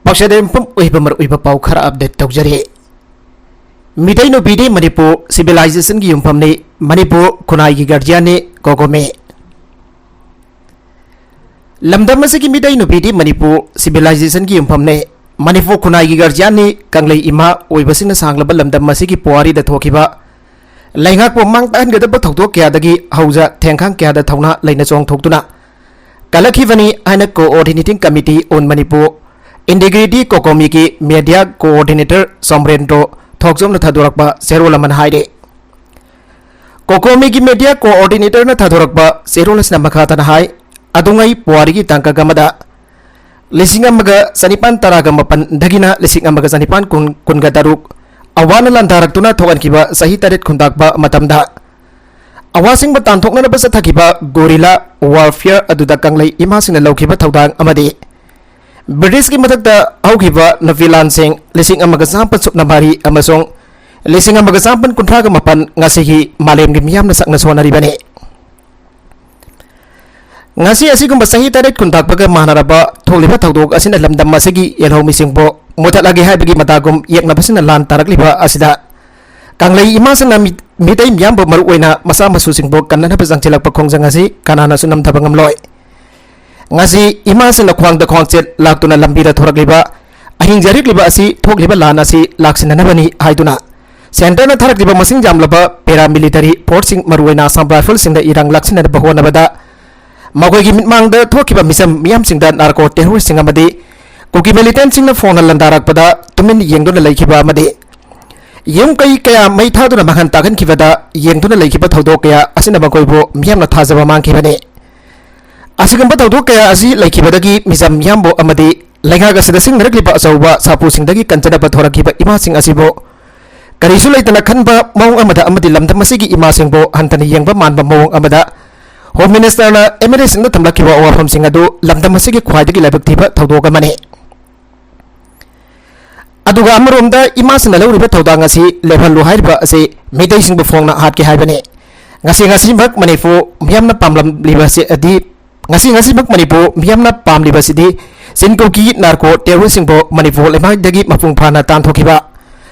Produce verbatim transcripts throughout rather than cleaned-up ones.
ꯄꯥꯎꯁꯦꯗ ꯌꯨꯝꯐꯝ ꯑꯣꯏꯕ ꯃꯔꯨꯑꯣꯏꯕ ꯄꯥꯎ ꯈꯔ ꯑꯞꯗꯦꯠ ꯇꯧꯖꯔꯤ꯫ ꯃꯤꯇꯩ ꯅꯨꯄꯤꯗꯤ ꯃꯅꯤꯄꯨꯔ ꯁꯤꯚꯤꯂꯥꯏꯖꯦꯁꯟꯒꯤ ꯌꯨꯝꯐꯝꯅꯤ, ꯃꯅꯤꯄꯨꯔ ꯈꯨꯟꯅꯥꯏꯒꯤ ꯒꯥꯔꯖꯤꯌꯥꯟꯅꯤ, ꯀꯣꯀꯣꯃꯤ꯫ ꯂꯝꯗꯝ ꯑꯁꯤꯒꯤ ꯃꯤꯇꯩ ꯅꯨꯄꯤꯗꯤ ꯃꯅꯤꯄꯨꯔ ꯁꯤꯚꯤꯂꯥꯏꯖꯦꯁꯟꯒꯤ ꯌꯨꯝꯐꯝꯅꯤ, ꯃꯅꯤꯄꯨꯔ ꯈꯨꯟꯅꯥꯏꯒꯤ ꯒꯥꯔꯖꯤꯌꯥꯟꯅꯤ, ꯀꯪꯂꯩ ꯏꯃꯥ ꯑꯣꯏꯕꯁꯤꯡꯅ ꯁꯥꯡꯂꯕ ꯂꯝꯗꯝ ꯑꯁꯤꯒꯤ ꯄꯨꯋꯥꯔꯤꯗ ꯊꯣꯛꯈꯤꯕ ꯂꯩꯉꯥꯛꯄꯨ ꯃꯥꯡ ꯇꯥꯛꯍꯟꯒꯗꯕ ꯊꯧꯗꯣꯛ ꯀꯌꯥꯗꯒꯤ ꯍꯧꯖ ꯊꯦꯡꯈꯥꯡ ꯀꯌꯥꯗ ꯊꯧꯅꯥ ꯂꯩꯅ ꯆꯣꯡꯊꯣꯛꯇꯨꯅ ꯀꯜꯂꯛꯈꯤꯕꯅꯤ ꯍꯥꯏꯅ Coordinating Committee on Manipur Integrity ꯀꯣꯀꯣꯃꯤꯒꯤ ꯃꯦꯗꯤꯌꯥ ꯀꯣꯑꯣꯔꯗꯤꯅꯦꯇꯔ ꯁꯣꯝꯔꯦꯟꯗ꯭ꯔꯣ ꯊꯣꯛꯆꯣꯝꯅ ꯊꯥꯗꯣꯔꯛꯄ ꯆꯦꯔꯣꯜ ꯑꯃꯅ ꯍꯥꯏꯔꯤ꯫ ꯀꯣꯀꯣꯃꯤꯒꯤ ꯃꯦꯗꯤꯌꯥ ꯀꯣꯑꯣꯔꯗꯤꯅꯦꯇꯔꯅ ꯊꯥꯗꯣꯔꯛꯄ ꯆꯦꯔꯣꯜ ꯑꯁꯤꯅ ꯃꯈꯥ ꯇꯥꯅ ꯍꯥꯏ, ꯑꯗꯨꯉꯩ ꯄꯨꯋꯥꯔꯤꯒꯤ ꯇꯥꯡꯀꯛ ꯑꯃꯗ ꯂꯤꯁꯤꯡ ꯑꯃꯒ ꯆꯅꯤꯄꯥꯟ ꯇꯔꯥꯒ ꯃꯥꯄꯟꯗꯒꯤꯅ ꯂꯤꯁꯤꯡ ꯑꯃꯒ ꯆꯅꯤꯄꯥꯟ ꯀꯨꯟ, ꯀꯨꯟꯒ ꯇꯔꯨꯛ ꯑꯋꯥꯅ ꯂꯥꯟꯗꯥꯔꯛꯇꯨꯅ ꯊꯣꯛꯍꯟꯈꯤꯕ ꯆꯍꯤ ꯇꯔꯦꯠ ꯈꯨꯟꯇꯥꯛꯄ ꯃꯇꯝꯗ ꯑꯋꯥꯁꯤꯡꯕ ꯇꯥꯟꯊꯣꯛꯅꯅꯕ ꯆꯠꯊꯈꯤꯕ ꯒꯣꯔꯤꯂꯥ ꯋꯥꯔꯐꯤꯌꯔ ꯑꯗꯨꯗ ꯀꯪꯂꯩ ꯏꯃꯥꯁꯤꯡꯅ ꯂꯧꯈꯤꯕ ꯊꯧꯗꯥꯡ ꯑꯃꯗꯤ ꯕ꯭ꯔꯤꯇꯤꯁꯀꯤ ꯃꯊꯛꯇ ꯍꯧꯈꯤꯕ ꯅꯨꯄꯤ ꯂꯥꯟꯁꯤꯡ ꯂꯤꯁꯤꯡ ꯑꯃꯒ ꯆꯥꯃꯥꯄꯟ ꯁꯨꯞꯅ ꯃꯔꯤ ꯑꯃꯁꯨꯡ ꯂꯤꯁꯤꯡ ꯑꯃꯒ ꯆꯥꯃꯥꯄꯟ ꯀꯨꯟꯊ꯭ꯔꯥꯒ ꯃꯥꯄꯟ ꯉꯁꯤꯒꯤ ꯃꯥꯂꯦꯝꯒꯤ ꯃꯤꯌꯥꯝꯅ ꯁꯛꯅ ꯁꯣꯟꯅꯔꯤꯕꯅꯤ꯫ ꯉꯁꯤ ꯑꯁꯤꯒꯨꯝꯕ ꯆꯍꯤ ꯇꯔꯦꯠ ꯈꯨꯟꯇꯥꯛꯄꯒ ꯃꯥꯟꯅꯔꯕ ꯊꯣꯛꯂꯤꯕ ꯊꯧꯗꯣꯛ ꯑꯁꯤꯅ ꯂꯝꯗꯝ ꯑꯁꯤꯒꯤ ꯌꯦꯜꯍꯧꯃꯤꯁꯤꯡꯕꯨ ꯃꯨꯊꯠꯂꯒꯦ ꯍꯥꯏꯕꯒꯤ ꯃꯇꯥꯒꯨꯝ ꯌꯦꯛꯅꯕꯁꯤꯡꯅ ꯂꯥꯟ ꯇꯥꯔꯛꯂꯤꯕ ꯑꯁꯤꯗ ꯀꯪꯂꯩ ꯏꯃꯥꯁꯤꯡꯅ ꯃꯤ-, ꯃꯤꯇꯩ ꯃꯤꯌꯥꯝꯕꯨ ꯃꯔꯨꯑꯣꯏꯅ ꯃꯆꯥ ꯃꯁꯨꯁꯤꯡꯕꯨ ꯀꯟꯅꯅꯕ ꯆꯪꯁꯤꯜꯂꯛꯄ ꯈꯣꯡꯖꯪ ꯑꯁꯤ ꯀꯅꯥꯅꯁꯨ ꯅꯝꯊꯕ ꯉꯝꯂꯣꯏ꯫ ꯉꯁꯤ ꯏꯃꯥꯁꯤꯡꯅ ꯈ꯭ꯋꯥꯡꯗ ꯈ꯭ꯋꯥꯡꯆꯦꯠ ꯂꯥꯛꯇꯨꯅ ꯂꯝꯕꯤꯗ ꯊꯣꯔꯛꯂꯤꯕ ꯑꯍꯤꯡ ꯌꯥꯔꯤꯛꯂꯤꯕ ꯑꯁꯤ ꯊꯣꯛꯂꯤꯕ ꯂꯥꯟ ꯑꯁꯤ ꯂꯥꯛꯁꯤꯟꯅꯅꯕꯅꯤ ꯍꯥꯏꯗꯨꯅ ꯁꯦꯟꯇꯔꯅ ꯊꯥꯔꯛꯂꯤꯕ ꯃꯁꯤꯡ ꯌꯥꯝꯂꯕ ꯄꯦꯔꯥꯃꯤꯂꯤꯇꯔꯤ ꯐꯣꯔꯁꯁꯤꯡ, ꯃꯔꯨꯑꯣꯏꯅ ꯑꯁꯥꯝ ꯔꯥꯏꯐꯜꯁꯤꯡꯅ ꯏꯔꯥꯡ ꯂꯥꯛꯁꯤꯟꯅꯅꯕ ꯍꯣꯠꯅꯕꯗ ꯃꯈꯣꯏꯒꯤ ꯃꯤꯠꯃꯥꯡꯗ ꯊꯣꯛꯈꯤꯕ ꯃꯤꯆꯝ ꯃꯤꯌꯥꯝꯁꯤꯡꯗ ꯅꯥꯔꯀꯣ ꯇꯦꯔꯣꯔꯤꯁꯁꯤꯡ ꯑꯃꯗꯤ ꯀꯨꯀꯤ ꯃꯤꯂꯤꯇꯦꯟꯠꯁꯤꯡꯅ ꯐꯣꯡꯅ ꯂꯥꯟꯗꯥꯔꯛꯄꯗ ꯇꯨꯃꯤꯟ ꯌꯦꯡꯗꯨꯅ ꯂꯩꯈꯤꯕ ꯑꯃꯗꯤ ꯌꯨꯝ ꯀꯩ ꯀꯌꯥ ꯃꯩ ꯊꯥꯗꯨꯅ ꯃꯥꯡꯍꯟ ꯇꯥꯛꯍꯟꯈꯤꯕꯗ ꯌꯦꯡꯗꯨꯅ ꯂꯩꯈꯤꯕ ꯊꯧꯗꯣꯛ ꯀꯌꯥ ꯑꯁꯤꯅ ꯃꯈꯣꯏꯕꯨ ꯃꯤꯌꯥꯝꯅ ꯊꯥꯖꯕ ꯃꯥꯡꯈꯤꯕꯅꯤ꯫ ꯑꯁꯤꯒꯨꯝꯕ ꯊꯧꯗꯣꯛ ꯀꯌꯥ ꯑꯁꯤ ꯂꯩꯈꯤꯕꯗꯒꯤ ꯃꯤꯆꯝ ꯃꯤꯌꯥꯝꯕꯨ ꯑꯃꯗꯤ ꯂꯩꯉꯥꯛ ꯑꯁꯤꯗ ꯁꯤꯡꯅꯔꯛꯂꯤꯕ ꯑꯆꯧꯕ ꯁꯥꯄꯨꯁꯤꯡꯗꯒꯤ ꯀꯟꯖꯅꯕ ꯊꯣꯔꯛꯈꯤꯕ ꯏꯃꯥꯁꯤꯡ ꯑꯁꯤꯕꯨ ꯀꯔꯤꯁꯨ ꯂꯩꯇꯅ ꯈꯟꯕ ꯃꯑꯣꯡ ꯑꯃꯗ ꯑꯃꯗꯤ ꯂꯝꯗꯝ ꯑꯁꯤꯒꯤ ꯏꯃꯥꯁꯤꯡꯕꯨ ꯍꯟꯊꯅ ꯌꯦꯡꯕ ꯃꯥꯟꯕ ꯃꯑꯣꯡ ꯑꯃꯗ Home Minister ꯅ M L A ꯁꯤꯡꯗ ꯊꯝꯂꯛꯈꯤꯕ ꯋꯥꯐꯝꯁꯤꯡ ꯑꯗꯨ ꯂꯝꯗꯝ ꯑꯁꯤꯒꯤ ꯈ꯭ꯋꯥꯏꯗꯒꯤ ꯂꯥꯏꯕꯛ ꯊꯤꯕ ꯊꯧꯗꯣꯛ ꯑꯃꯅꯤ꯫ ꯑꯗꯨꯒ ꯑꯃꯔꯣꯝꯗ ꯏꯃꯥꯁꯤꯡꯅ ꯂꯧꯔꯤꯕ ꯊꯧꯗꯥꯡ ꯑꯁꯤ ꯂꯦꯞꯍꯜꯂꯨ ꯍꯥꯏꯔꯤꯕ ꯑꯁꯤ ꯃꯤꯇꯩꯁꯤꯡꯕꯨ ꯐꯣꯡꯅ ꯍꯥꯠꯀꯦ ꯍꯥꯏꯕꯅꯤ꯫ ꯉꯁꯤ ꯉꯁꯤꯃꯛ ꯃꯅꯤꯄꯨꯔ ꯃꯤꯌꯥꯝꯅ ꯄꯥꯝꯂꯝꯂꯤꯕꯁꯤ ꯑꯗꯤ, ꯉꯁꯤ ꯉꯁꯤꯃꯛ ꯃꯅꯤꯄꯨꯔ ꯃꯤꯌꯥꯝꯅ ꯄꯥꯝꯂꯤꯕꯁꯤꯗꯤ ꯆꯤꯟ ꯀꯨꯀꯤ ꯅꯥꯔꯀꯣ ꯇꯦꯔꯣꯔꯤꯁꯁꯤꯡꯕꯨ ꯃꯅꯤꯄꯨꯔ ꯂꯩꯃꯥꯏꯗꯒꯤ ꯃꯄꯨꯡ ꯐꯥꯅ ꯇꯥꯟꯊꯣꯛꯈꯤꯕ꯫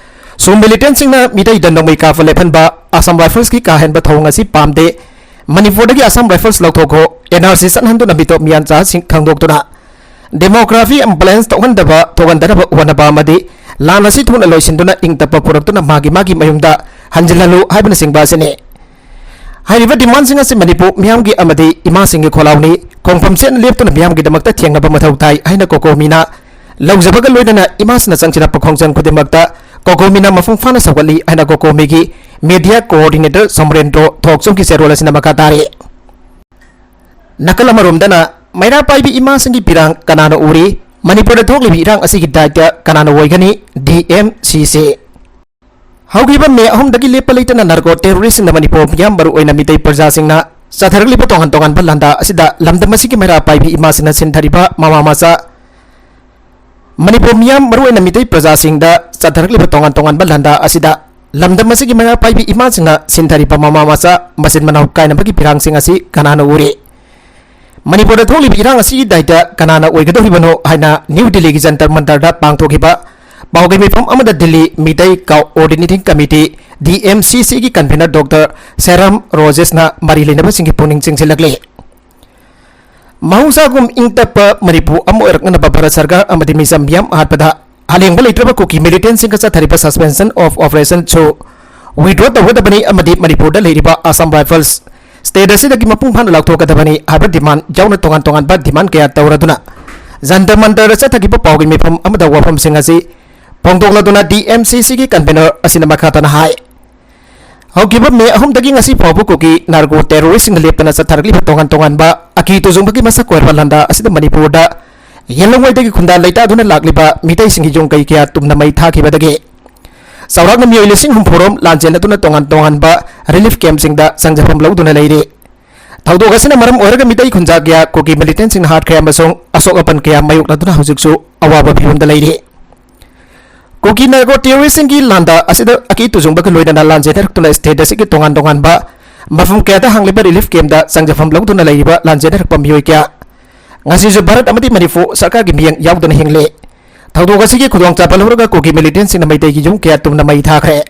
ꯁꯨ ꯃꯤꯂꯤꯇꯦꯟꯁꯤꯡꯅ ꯃꯤꯇꯩꯗ ꯅꯣꯡꯃꯩ ꯀꯥꯞꯄ ꯂꯦꯞꯍꯟꯕ, ꯑꯁꯥꯝ ꯔꯥꯏꯐꯜꯁꯀꯤ ꯀꯥ ꯍꯦꯟꯕ ꯊꯧꯑꯣꯡ ꯑꯁꯤ ꯄꯥꯝꯗꯦ꯫ ꯃꯅꯤꯄꯨꯔꯗꯒꯤ ꯑꯁꯥꯝ ꯔꯥꯏꯐꯜꯁ ꯂꯧꯊꯣꯛꯈꯣ, ꯑꯦꯟ ꯑꯥꯔ ꯁꯤ ꯆꯠꯍꯟꯗꯨꯅ ꯃꯤꯇꯣꯞ ꯃꯤꯌꯥꯟꯆꯥꯁꯤꯡ ꯈꯪꯗꯣꯛꯇꯨꯅ ꯗꯦꯃꯣꯒ꯭ꯔꯥꯐꯤ ꯏꯝꯕꯦꯂꯦꯟꯁ ꯊꯣꯛꯍꯟꯗꯕ, ꯊꯣꯛꯍꯟꯗꯅꯕ ꯍꯣꯠꯅꯕ ꯑꯃꯗꯤ ꯂꯥꯟ ꯑꯁꯤ ꯊꯨꯅ ꯂꯣꯏꯁꯤꯟꯗꯨꯅ ꯏꯪ ꯇꯞꯄ ꯄꯨꯔꯛꯇꯨꯅ ꯃꯥꯒꯤ ꯃꯥꯒꯤ ꯃꯌꯨꯝꯗ ꯍꯟꯖꯤꯜꯍꯜꯂꯨ ꯍꯥꯏꯕꯅꯆꯤꯡꯕ ꯑꯁꯤꯅꯤ꯫ ꯍꯥꯏꯔꯤꯕ ꯗꯤꯃꯥꯟꯁꯤꯡ ꯑꯁꯤ ꯃꯅꯤꯄꯨꯔ ꯃꯤꯌꯥꯝꯒꯤ ꯑꯃꯗꯤ ꯏꯃꯥꯁꯤꯡꯒꯤ ꯈꯣꯜꯂꯥꯎꯅꯤ, ꯈꯣꯡꯐꯝ ꯆꯦꯠꯅ ꯂꯦꯞꯇꯨꯅ ꯃꯤꯌꯥꯝꯒꯤꯗꯃꯛꯇ ꯊꯦꯡꯅꯕ ꯃꯊꯧ ꯇꯥꯏ ꯍꯥꯏꯅ ꯀꯣꯀꯣꯃꯤꯅ ꯂꯧꯖꯕꯒ ꯂꯣꯏꯅꯅ ꯏꯃꯥꯁꯤꯡꯅ ꯆꯪꯁꯤꯜꯂꯛꯄ ꯈꯣꯡꯖꯪ ꯈꯨꯗꯤꯡꯃꯛꯇ ꯀꯣꯀꯣꯃꯤꯅ ꯃꯄꯨꯡ ꯐꯥꯅ ꯁꯧꯒꯠꯂꯤ ꯍꯥꯏꯅ ꯀꯣꯀꯣꯃꯤꯒꯤ ꯃꯦꯗꯤꯌꯥ ꯀꯣꯑꯣꯔꯗꯤꯅꯦꯇꯔ ꯁꯣꯃꯔꯦꯟꯗ꯭ꯔꯣ ꯊꯣꯛꯆꯣꯝꯒꯤ ꯆꯦꯔꯣꯜ ꯑꯁꯤꯅ ꯃꯈꯥ ꯇꯥꯔꯤ꯫ ꯅꯥꯀꯜ ꯑꯃꯔꯣꯝꯗꯅ ꯃꯩꯔꯥ ꯄꯥꯏꯕꯤ ꯏꯃꯥꯁꯤꯡꯒꯤ ꯄꯤꯔꯥꯡ ꯀꯅꯥꯅ ꯎꯔꯤ? ꯃꯅꯤꯄꯨꯔꯗ ꯊꯣꯛꯂꯤꯕ ꯏꯔꯥꯡ ꯑꯁꯤꯒꯤ ꯗꯥꯏꯇ ꯀꯅꯥꯅ ꯑꯣꯏꯒꯅꯤ? ꯗꯤ ꯑꯦꯝ ꯁꯤ ꯁꯤ꯫ ꯍꯧꯈꯤꯕ ꯃꯦ ꯑꯍꯨꯝꯗꯒꯤ ꯂꯦꯞꯄ ꯂꯩꯇꯅ ꯅꯥꯔꯀꯣ ꯇꯦꯔꯣꯔꯤꯁꯁꯤꯡꯅ ꯃꯅꯤꯄꯨꯔ ꯃꯤꯌꯥꯝ ꯃꯔꯨꯑꯣꯏꯅ ꯃꯤꯇꯩ ꯄ꯭ꯔꯖꯥꯁꯤꯡꯅ ꯆꯠꯊꯔꯛꯂꯤꯕ ꯇꯣꯉꯥꯟ ꯇꯣꯉꯥꯟꯕ ꯂꯥꯟꯗꯥ ꯑꯁꯤꯗ ꯂꯝꯗꯝ ꯑꯁꯤꯒꯤ ꯃꯩꯔꯥ ꯄꯥꯏꯕꯤ ꯏꯃꯥꯁꯤꯡꯅ ꯁꯤꯟꯊꯔꯤꯕ ꯃꯃꯥ ꯃꯆꯥ, ꯃꯅꯤꯄꯨꯔ ꯃꯤꯌꯥꯝ ꯃꯔꯨꯑꯣꯏꯅ ꯃꯤꯇꯩ ꯄ꯭ꯔꯖꯥꯁꯤꯡꯗ ꯆꯠꯊꯔꯛꯂꯤꯕ ꯇꯣꯉꯥꯟ ꯇꯣꯉꯥꯟꯕ ꯂꯥꯟꯗꯥ ꯑꯁꯤꯗ ꯂꯝꯗꯝ ꯑꯁꯤꯒꯤ ꯃꯩꯔꯥ ꯄꯥꯏꯕꯤ ꯏꯃꯥꯁꯤꯡꯅ ꯁꯤꯟꯊꯔꯤꯕ ꯃꯃꯥ ꯃꯆꯥ ꯃꯆꯤꯟ ꯃꯅꯥꯎ ꯀꯥꯏꯅꯕꯒꯤ ꯄꯤꯔꯥꯡꯁꯤꯡ ꯑꯁꯤ ꯀꯅꯥꯅ ꯎꯔꯤ? ꯃꯅꯤꯄꯨꯔꯗ ꯊꯣꯛꯂꯤꯕ ꯏꯔꯥꯡ ꯑꯁꯤꯒꯤ ꯗꯥꯏꯇ ꯀꯅꯥꯅ ꯑꯣꯏꯒꯗꯧꯔꯤꯕꯅꯣ ꯍꯥꯏꯅ ꯅ꯭ꯌꯨ ꯗꯤꯜꯂꯤꯒꯤ ꯖꯟꯇꯔ ꯃꯟꯇꯔꯗ ꯄꯥꯡꯊꯣꯛꯈꯤꯕ ꯄꯥꯎꯒꯤ ꯃꯤꯐꯝ ꯑꯃꯗ Delhi Meitei coordinating committee, D M C ꯁꯤꯒꯤ ꯀꯟꯚꯦꯅꯔ ꯗꯣꯛꯇꯔ ꯁꯦꯔꯥꯝ ꯔꯣꯖꯦꯁꯅ ꯃꯔꯤ ꯂꯩꯅꯕꯁꯤꯡꯒꯤ ꯄꯨꯛꯅꯤꯡ ꯆꯤꯡꯁꯤꯜꯂꯛꯂꯤ꯫ ꯃꯍꯧꯁꯥꯒꯨꯝ ꯏꯪ ꯇꯞꯄ ꯃꯅꯤꯄꯨꯔ ꯑꯃ ꯑꯣꯏꯔꯛꯅꯅꯕ ꯚꯥꯔꯠ ꯁꯔꯀꯥꯔ ꯑꯃꯗꯤ ꯃꯤꯆꯝ ꯃꯤꯌꯥꯝ ꯑꯍꯥꯠꯄꯗ ꯑꯂꯦꯡꯕ ꯂꯩꯇ꯭ꯔꯕ ꯀꯨꯀꯤ ꯃꯤꯂꯤꯇꯦꯟꯁꯤꯡꯒ ꯆꯠꯊꯔꯤꯕ ꯁꯁꯄꯦꯟꯁꯟ ꯑꯣꯐ ꯑꯣꯄꯔꯦꯁꯟꯁꯨ ꯋꯤꯗ꯭ꯔꯣ ꯇꯧꯒꯗꯕꯅꯤ ꯑꯃꯗꯤ ꯃꯅꯤꯄꯨꯔꯗ ꯂꯩꯔꯤꯕ ꯑꯁꯥꯝ ꯔꯥꯏꯐꯜꯁ ꯁ꯭ꯇꯦꯠ ꯑꯁꯤꯗꯒꯤ ꯃꯄꯨꯡ ꯐꯥꯅ ꯂꯧꯊꯣꯛꯀꯗꯕꯅꯤ ꯍꯥꯏꯕ ꯗꯤꯃꯥꯟ ꯌꯥꯎꯅ ꯇꯣꯉꯥꯟ ꯇꯣꯉꯥꯟꯕ ꯗꯤꯃꯥꯟ ꯀꯌꯥ ꯇꯧꯔꯗꯨꯅ ꯖꯟꯇꯔ ꯃꯟꯇꯔꯗ ꯆꯠꯊꯈꯤꯕ ꯄꯥꯎꯒꯤ ꯃꯤꯐꯝ ꯑꯃꯗ ꯋꯥꯐꯝꯁꯤꯡ ꯑꯁꯤ ꯐꯣꯡꯗꯣꯛꯂꯗꯨꯅ ꯗꯤ ꯑꯦꯝ ꯁꯤ ꯁꯤꯒꯤ ꯀꯟꯚꯦꯅꯔ ꯑꯁꯤꯅ ꯃꯈꯥ ꯇꯥꯅ ꯍꯥꯏ꯫ ꯍꯧꯈꯤꯕ ꯃꯦ ꯑꯍꯨꯝꯗꯒꯤ ꯉꯁꯤ ꯐꯥꯎꯕ ꯀꯨꯀꯤ ꯅꯥꯔꯀꯣ ꯇꯦꯔꯣꯔꯤꯁꯁꯤꯡꯅ ꯂꯦꯞꯇꯅ ꯆꯠꯊꯔꯛꯂꯤꯕ ꯇꯣꯉꯥꯟ ꯇꯣꯉꯥꯟꯕ ꯑꯀꯤ ꯇꯨꯖꯨꯡꯕꯒꯤ ꯃꯁꯛ ꯑꯣꯏꯔꯕ ꯂꯥꯟꯗꯥ ꯑꯁꯤꯗ ꯃꯅꯤꯄꯨꯔꯗ ꯌꯦꯜꯂꯣꯡꯉꯩꯗꯒꯤ ꯈꯨꯟꯗꯥ ꯂꯩꯇꯥꯗꯨꯅ ꯂꯥꯛꯂꯤꯕ ꯃꯤꯇꯩꯁꯤꯡꯒꯤ ꯌꯨꯝ ꯀꯩ ꯀꯌꯥ ꯇꯨꯝꯅ ꯃꯩ ꯊꯥꯈꯤꯕꯗꯒꯤ ꯆꯥꯎꯔꯥꯛꯅ ꯃꯤꯑꯣꯏ ꯂꯤꯁꯤꯡ ꯍꯨꯝꯐꯨ ꯔꯣꯝ ꯂꯥꯟꯖꯦꯟꯅꯗꯨꯅ ꯇꯣꯉꯥꯟ ꯇꯣꯉꯥꯟꯕ ꯔꯤꯂꯤꯐ ꯀꯦꯝꯞꯁꯤꯡꯗ ꯆꯪꯖꯐꯝ ꯂꯧꯗꯨꯅ ꯂꯩꯔꯤ꯫ ꯊꯧꯗꯣꯛ ꯑꯁꯤꯅ ꯃꯔꯝ ꯑꯣꯏꯔꯒ ꯃꯤꯇꯩ ꯈꯨꯟꯖꯥ ꯀꯌꯥ ꯀꯨꯀꯤ ꯃꯤꯂꯤꯇꯦꯟꯁꯤꯡꯅ ꯍꯥꯠꯈ꯭ꯔꯦ ꯑꯃꯁꯨꯡ ꯑꯁꯣꯛ ꯑꯄꯟ ꯀꯌꯥ ꯃꯥꯌꯣꯛꯅꯗꯨꯅ ꯍꯧꯖꯤꯛꯁꯨ ꯑꯋꯥꯕ ꯐꯤꯚꯝꯗ ꯂꯩꯔꯤ꯫ ꯀꯨꯀꯤ ꯅꯥꯔꯀꯣ ꯇꯦꯔꯣꯔꯤꯁꯁꯤꯡꯒꯤ ꯂꯥꯟꯗꯥ ꯑꯁꯤꯗ ꯑꯀꯤ ꯇꯨꯖꯨꯡꯕꯒ ꯂꯣꯏꯅꯅ ꯂꯥꯟꯖꯦꯟꯅꯔꯛꯇꯨꯅ ꯁ꯭ꯇꯦꯠ ꯑꯁꯤꯒꯤ ꯇꯣꯉꯥꯟ ꯇꯣꯉꯥꯟꯕ ꯃꯐꯝ ꯀꯌꯥꯗ ꯍꯥꯡꯂꯤꯕ ꯔꯤꯂꯤꯐ ꯀꯦꯝꯞꯇ ꯆꯪꯖꯐꯝ ꯂꯧꯗꯨꯅ ꯂꯩꯔꯤꯕ ꯂꯥꯟꯖꯦꯟꯅꯔꯛꯄ ꯃꯤꯑꯣꯏ ꯀꯌꯥ ꯉꯁꯤꯁꯨ ꯚꯥꯔꯠ ꯑꯃꯗꯤ ꯃꯅꯤꯄꯨꯔ ꯁꯔꯀꯥꯔꯒꯤ ꯃꯤꯠꯌꯦꯡ ꯌꯥꯎꯗꯅ ꯍꯤꯡꯂꯤ꯫ ꯊꯧꯗꯣꯛ ꯑꯁꯤꯒꯤ ꯈꯨꯗꯣꯡꯆꯥꯕ ꯂꯧꯔꯒ ꯀꯨꯀꯤ ꯃꯤꯂꯤꯇꯦꯟꯁꯤꯡꯅ ꯃꯩꯇꯩꯒꯤ ꯌꯨꯝ ꯀꯌꯥ ꯇꯨꯝꯅ ꯃꯩ ꯊꯥꯈ꯭ꯔꯦ꯫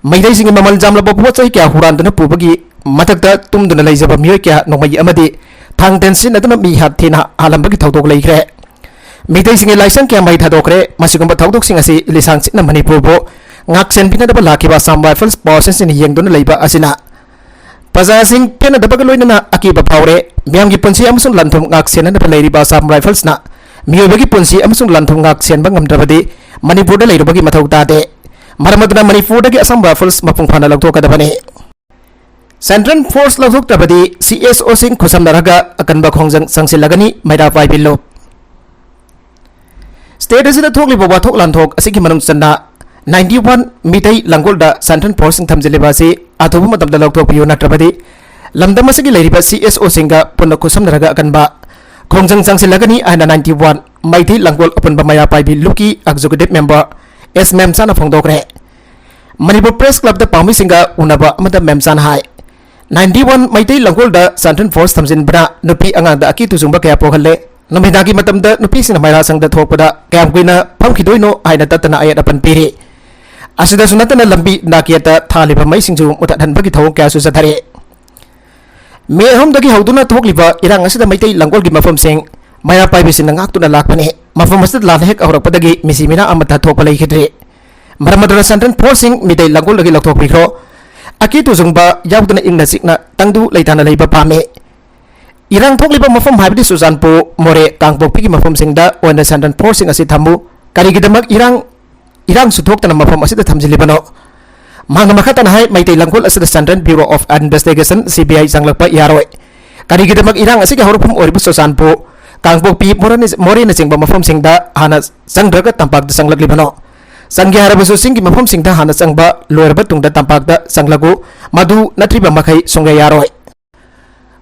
ꯃꯩꯇꯩꯁꯤꯡꯒꯤ ꯃꯃꯜ ꯌꯥꯝꯂꯕ ꯄꯣꯠ ꯆꯩ ꯀꯌꯥ ꯍꯨꯔꯥꯟꯗꯨꯅ ꯄꯨꯕꯒꯤ ꯃꯊꯛꯇ ꯇꯨꯝꯗꯨꯅ ꯂꯩꯖꯕ ꯃꯤꯑꯣꯏ ꯀꯌꯥ ꯅꯣꯡꯃꯩ ꯑꯃꯗꯤ ꯊꯥꯡ ꯇꯦꯟ ꯁꯤꯖꯤꯟꯅꯗꯨꯅ ꯃꯤ ꯍꯥꯠꯊꯤꯅ ꯍꯥꯠꯂꯝꯕꯒꯤ ꯊꯧꯗꯣꯛ ꯂꯩꯈ꯭ꯔꯦ꯫ ꯃꯤꯇꯩꯁꯤꯡꯒꯤ ꯂꯥꯏꯁꯪ ꯀꯌꯥ ꯃꯩ ꯊꯥꯗꯣꯛꯈ꯭ꯔꯦ꯫ ꯃꯁꯤꯒꯨꯝꯕ ꯊꯧꯗꯣꯛꯁꯤꯡ ꯑꯁꯤ ꯂꯤꯁꯥꯡ ꯁꯤꯠꯅ ꯃꯅꯤꯄꯨꯔꯕꯨ ꯉꯥꯛ ꯁꯦꯟꯕꯤꯅꯗꯕ ꯂꯥꯛꯈꯤꯕ ꯑꯁꯥꯝ ꯔꯥꯏꯐꯜꯁ ꯄꯋꯥꯔ ꯁ꯭ꯇꯦꯁꯟꯁꯤꯡꯅ ꯌꯦꯡꯗꯨꯅ ꯂꯩꯕ ꯑꯁꯤꯅ ꯄ꯭ꯔꯖꯥꯁꯤꯡ ꯄꯦꯟꯅꯗꯕꯒ ꯂꯣꯏꯅꯅ ꯑꯀꯤꯕ ꯐꯥꯎꯔꯦ꯫ ꯃꯤꯌꯥꯝꯒꯤ ꯄꯨꯟꯁꯤ ꯑꯃꯁꯨꯡ ꯂꯟ ꯊꯨꯝ ꯉꯥꯛ ꯁꯦꯟꯅꯅꯕ ꯂꯩꯔꯤꯕ ꯑꯁꯥꯝ ꯔꯥꯏꯐꯜꯁꯅ ꯃꯤꯑꯣꯏꯕꯒꯤ ꯄꯨꯟꯁꯤ ꯑꯃꯁꯨꯡ ꯂꯟ ꯊꯨꯝ ꯉꯥꯛ ꯁꯦꯟꯕ ꯉꯝꯗ꯭ꯔꯕꯗꯤ ꯃꯅꯤꯄꯨꯔꯗ ꯂꯩꯔꯨꯕꯒꯤ ꯃꯊꯧ ꯇꯥꯗꯦ꯫ ꯃꯔꯝ ꯑꯗꯨꯅ ꯃꯅꯤꯄꯨꯔꯗꯒꯤ ꯑꯁꯥꯝ ꯔꯥꯏꯐꯜꯁ ꯃꯄꯨꯡ ꯐꯥꯅ ꯂꯧꯊꯣꯛꯀꯗꯕꯅꯤ꯫ ꯁꯦꯟꯇ꯭ꯔꯦꯜ ꯐꯣꯔꯁ ꯂꯧꯊꯣꯛꯇ꯭ꯔꯕꯗꯤ ꯁꯤ ꯑꯦꯁ ꯑꯣꯁꯤꯡ ꯈꯨꯠꯁꯝꯅꯔꯒ ꯑꯀꯟꯕ ꯈꯣꯡꯖꯪ ꯆꯪꯁꯤꯜꯂꯒꯅꯤ, ꯃꯩꯔꯥ ꯄꯥꯏꯕꯤ ꯂꯨꯞ꯫ ꯁ꯭ꯇꯦꯠ ꯑꯁꯤꯗ ꯊꯣꯛꯂꯤꯕ ꯋꯥꯊꯣꯛ ꯂꯥꯟꯊꯣꯛ ꯑꯁꯤꯒꯤ ꯃꯅꯨꯡ ꯆꯟꯅ ꯅꯥꯏꯟꯇꯤ ꯋꯥꯟ ꯃꯤꯇꯩ ꯂꯥꯡꯒꯣꯜꯗ ꯁꯦꯟꯇ꯭ꯔꯦꯜ ꯐꯣꯔꯁꯁꯤꯡ ꯊꯝꯖꯤꯜꯂꯤꯕ ꯑꯁꯤ ꯑꯊꯨꯕ ꯃꯇꯝꯗ ꯂꯧꯊꯣꯛꯄꯤꯌꯨ, ꯅꯠꯇ꯭ꯔꯕꯗꯤ ꯂꯝꯗꯝ ꯑꯁꯤꯒꯤ ꯂꯩꯔꯤꯕ ꯁꯤ ꯑꯦꯁ ꯑꯣꯁꯤꯡꯒ ꯄꯨꯟꯅ ꯈꯨꯠꯁꯝꯅꯔꯒ ꯑꯀꯟꯕ ꯈꯣꯡꯖꯪ ꯆꯪꯁꯤꯜꯂꯒꯅꯤ ꯍꯥꯏꯅ ꯅꯥꯏꯟꯇꯤ ꯋꯥꯟ ꯃꯩꯇꯩ ꯂꯥꯡꯒꯣꯜ ꯑꯄꯨꯟꯕ ꯃꯩꯔꯥ ꯄꯥꯏꯕꯤ ꯂꯨꯞꯀꯤ ꯑꯦꯛꯖꯤꯀ꯭ꯌꯨꯇꯤꯚ ꯃꯦꯝꯕꯔ ꯑꯦꯁ ꯃꯦꯝꯆꯥꯅ ꯐꯣꯡꯗꯣꯛꯈ꯭ꯔꯦ꯫ ꯃꯅꯤꯄꯨꯔ ꯄ꯭ꯔꯦꯁ ꯀ꯭ꯂꯕꯇ ꯄꯥꯎꯃꯤꯁꯤꯡꯒ ꯎꯅꯕ ꯑꯃꯗ ꯃꯦꯝꯆꯥꯅ ꯍꯥꯏ, ꯅꯥꯏꯟꯇꯤ ꯋꯥꯟ ꯃꯩꯇꯩ ꯂꯥꯡꯒꯣꯜꯗ ꯁꯦꯟꯇ꯭ꯔꯦꯜ ꯐꯣꯔꯁ ꯊꯝꯖꯤꯟꯕꯅ ꯅꯨꯄꯤ ꯑꯉꯥꯡꯗ ꯑꯀꯤ ꯇꯨꯖꯨꯡꯕ ꯀꯌꯥ ꯄꯣꯛꯍꯜꯂꯦ꯫ ꯅꯨꯃꯤꯗꯥꯡꯒꯤ ꯃꯇꯝꯗ ꯅꯨꯄꯤꯁꯤꯡꯅ ꯃꯩꯔꯥ ꯁꯪꯗ ꯊꯣꯛꯄꯗ ꯀꯌꯥꯝ ꯀꯨꯏꯅ ꯐꯝꯈꯤꯗꯣꯏꯅꯣ ꯍꯥꯏꯅ ꯇꯠꯇꯅ ꯑꯌꯦꯠ ꯑꯄꯟ ꯄꯤꯔꯤ꯫ ꯑꯁꯤꯗꯁꯨ ꯅꯠꯇꯅ ꯂꯝꯕꯤ ꯅꯥꯀꯦꯠꯇ ꯊꯥꯜꯂꯤꯕ ꯃꯩꯁꯤꯡꯁꯨ ꯃꯨꯊꯠꯍꯟꯕꯒꯤ ꯊꯧꯑꯣꯡ ꯀꯌꯥꯁꯨ ꯆꯠꯊꯔꯤ꯫ ꯃꯦ ꯑꯍꯨꯝꯗꯒꯤ ꯍꯧꯗꯨꯅ ꯊꯣꯛꯂꯤꯕ ꯏꯔꯥꯡ ꯑꯁꯤꯗ ꯃꯩꯇꯩ ꯂꯥꯡꯒꯣꯜꯒꯤ ꯃꯐꯝꯁꯤꯡ ꯃꯩꯔꯥ ꯄꯥꯏꯕꯤꯁꯤꯡꯅ ꯉꯥꯛꯇꯨꯅ ꯂꯥꯛꯄꯅꯤ꯫ ꯃꯐꯝ ꯑꯁꯤꯗ ꯂꯥꯟ ꯍꯦꯛ ꯍꯧꯔꯛꯄꯗꯒꯤ ꯃꯤꯁꯤ ꯃꯤꯅꯥ ꯑꯃꯠꯇ ꯊꯣꯛꯄ ꯂꯩꯈꯤꯗ꯭ꯔꯤ꯫ ꯃꯔꯝ ꯑꯗꯨꯅ ꯁꯦꯟꯇ꯭ꯔꯦꯜ ꯐꯣꯔꯁꯁꯤꯡ ꯃꯤꯇꯩ ꯂꯥꯡꯒꯣꯜꯗꯒꯤ ꯂꯧꯊꯣꯛꯄꯤꯈ꯭ꯔꯣ꯫ ꯑꯀꯤ ꯇꯨꯖꯨꯡꯕ ꯌꯥꯎꯗꯅ ꯏꯪꯅ ꯆꯤꯛꯅ ꯇꯪꯗꯨ ꯂꯩꯇꯥꯅ ꯂꯩꯕ ꯄꯥꯝꯃꯤ꯫ ꯏꯔꯥꯡ ꯊꯣꯛꯂꯤꯕ ꯃꯐꯝ ꯍꯥꯏꯕꯗꯤ ꯆꯨꯔꯆꯥꯟꯄꯨꯔ, ꯃꯣꯔꯦ, ꯀꯥꯡꯄꯣꯛꯄꯤꯒꯤ ꯃꯐꯝꯁꯤꯡꯗ ꯑꯣꯏꯅ ꯁꯦꯟꯇ꯭ꯔꯦꯜ ꯐꯣꯔꯁꯁꯤꯡ ꯑꯁꯤ ꯊꯝꯃꯨ꯫ ꯀꯔꯤꯒꯤꯗꯃꯛ ꯏꯔꯥꯡ, ꯏꯔꯥꯡꯁꯨ ꯊꯣꯛꯇꯅ ꯃꯐꯝ ꯑꯁꯤꯗ ꯊꯝꯖꯤꯜꯂꯤꯕꯅꯣ? ꯃꯍꯥꯛꯅ ꯃꯈꯥ ꯇꯥꯅ ꯍꯥꯏ, ꯃꯩꯇꯩ ꯂꯥꯡꯒꯣꯜ ꯑꯁꯤꯗ central bureau of investigation, C B I, ꯆꯪꯂꯛꯄ ꯌꯥꯔꯣꯏ꯫ ꯀꯔꯤꯒꯤꯗꯃꯛ ꯏꯔꯥꯡ ꯑꯁꯤꯒꯤ ꯍꯧꯔꯛꯐꯝ ꯑꯣꯏꯔꯤꯕ ꯆꯨꯔꯆꯥꯟꯄꯨꯔ, ꯀꯥꯡꯄꯣꯛꯄꯤ, ꯃꯣꯔꯦꯅ-, ꯃꯣꯔꯦꯅꯆꯤꯡꯕ ꯃꯐꯝꯁꯤꯡꯗ ꯍꯥꯟꯅ ꯆꯪꯗ꯭ꯔꯒ ꯇꯝꯄꯥꯛꯇ ꯆꯪꯂꯛꯂꯤꯕꯅꯣ? ꯆꯪꯒꯦ ꯍꯥꯏꯔꯕꯁꯨ ꯆꯤꯡꯒꯤ ꯃꯐꯝꯁꯤꯡꯗ ꯍꯥꯟꯅ ꯆꯪꯕ ꯂꯣꯏꯔꯕ ꯇꯨꯡꯗ ꯇꯝꯄꯥꯛꯇ ꯆꯪꯂꯛꯎ꯫ ꯃꯗꯨ ꯅꯠꯇ꯭ꯔꯤꯕ ꯃꯈꯩ ꯁꯨꯡꯌꯥ ꯌꯥꯔꯣꯏ꯫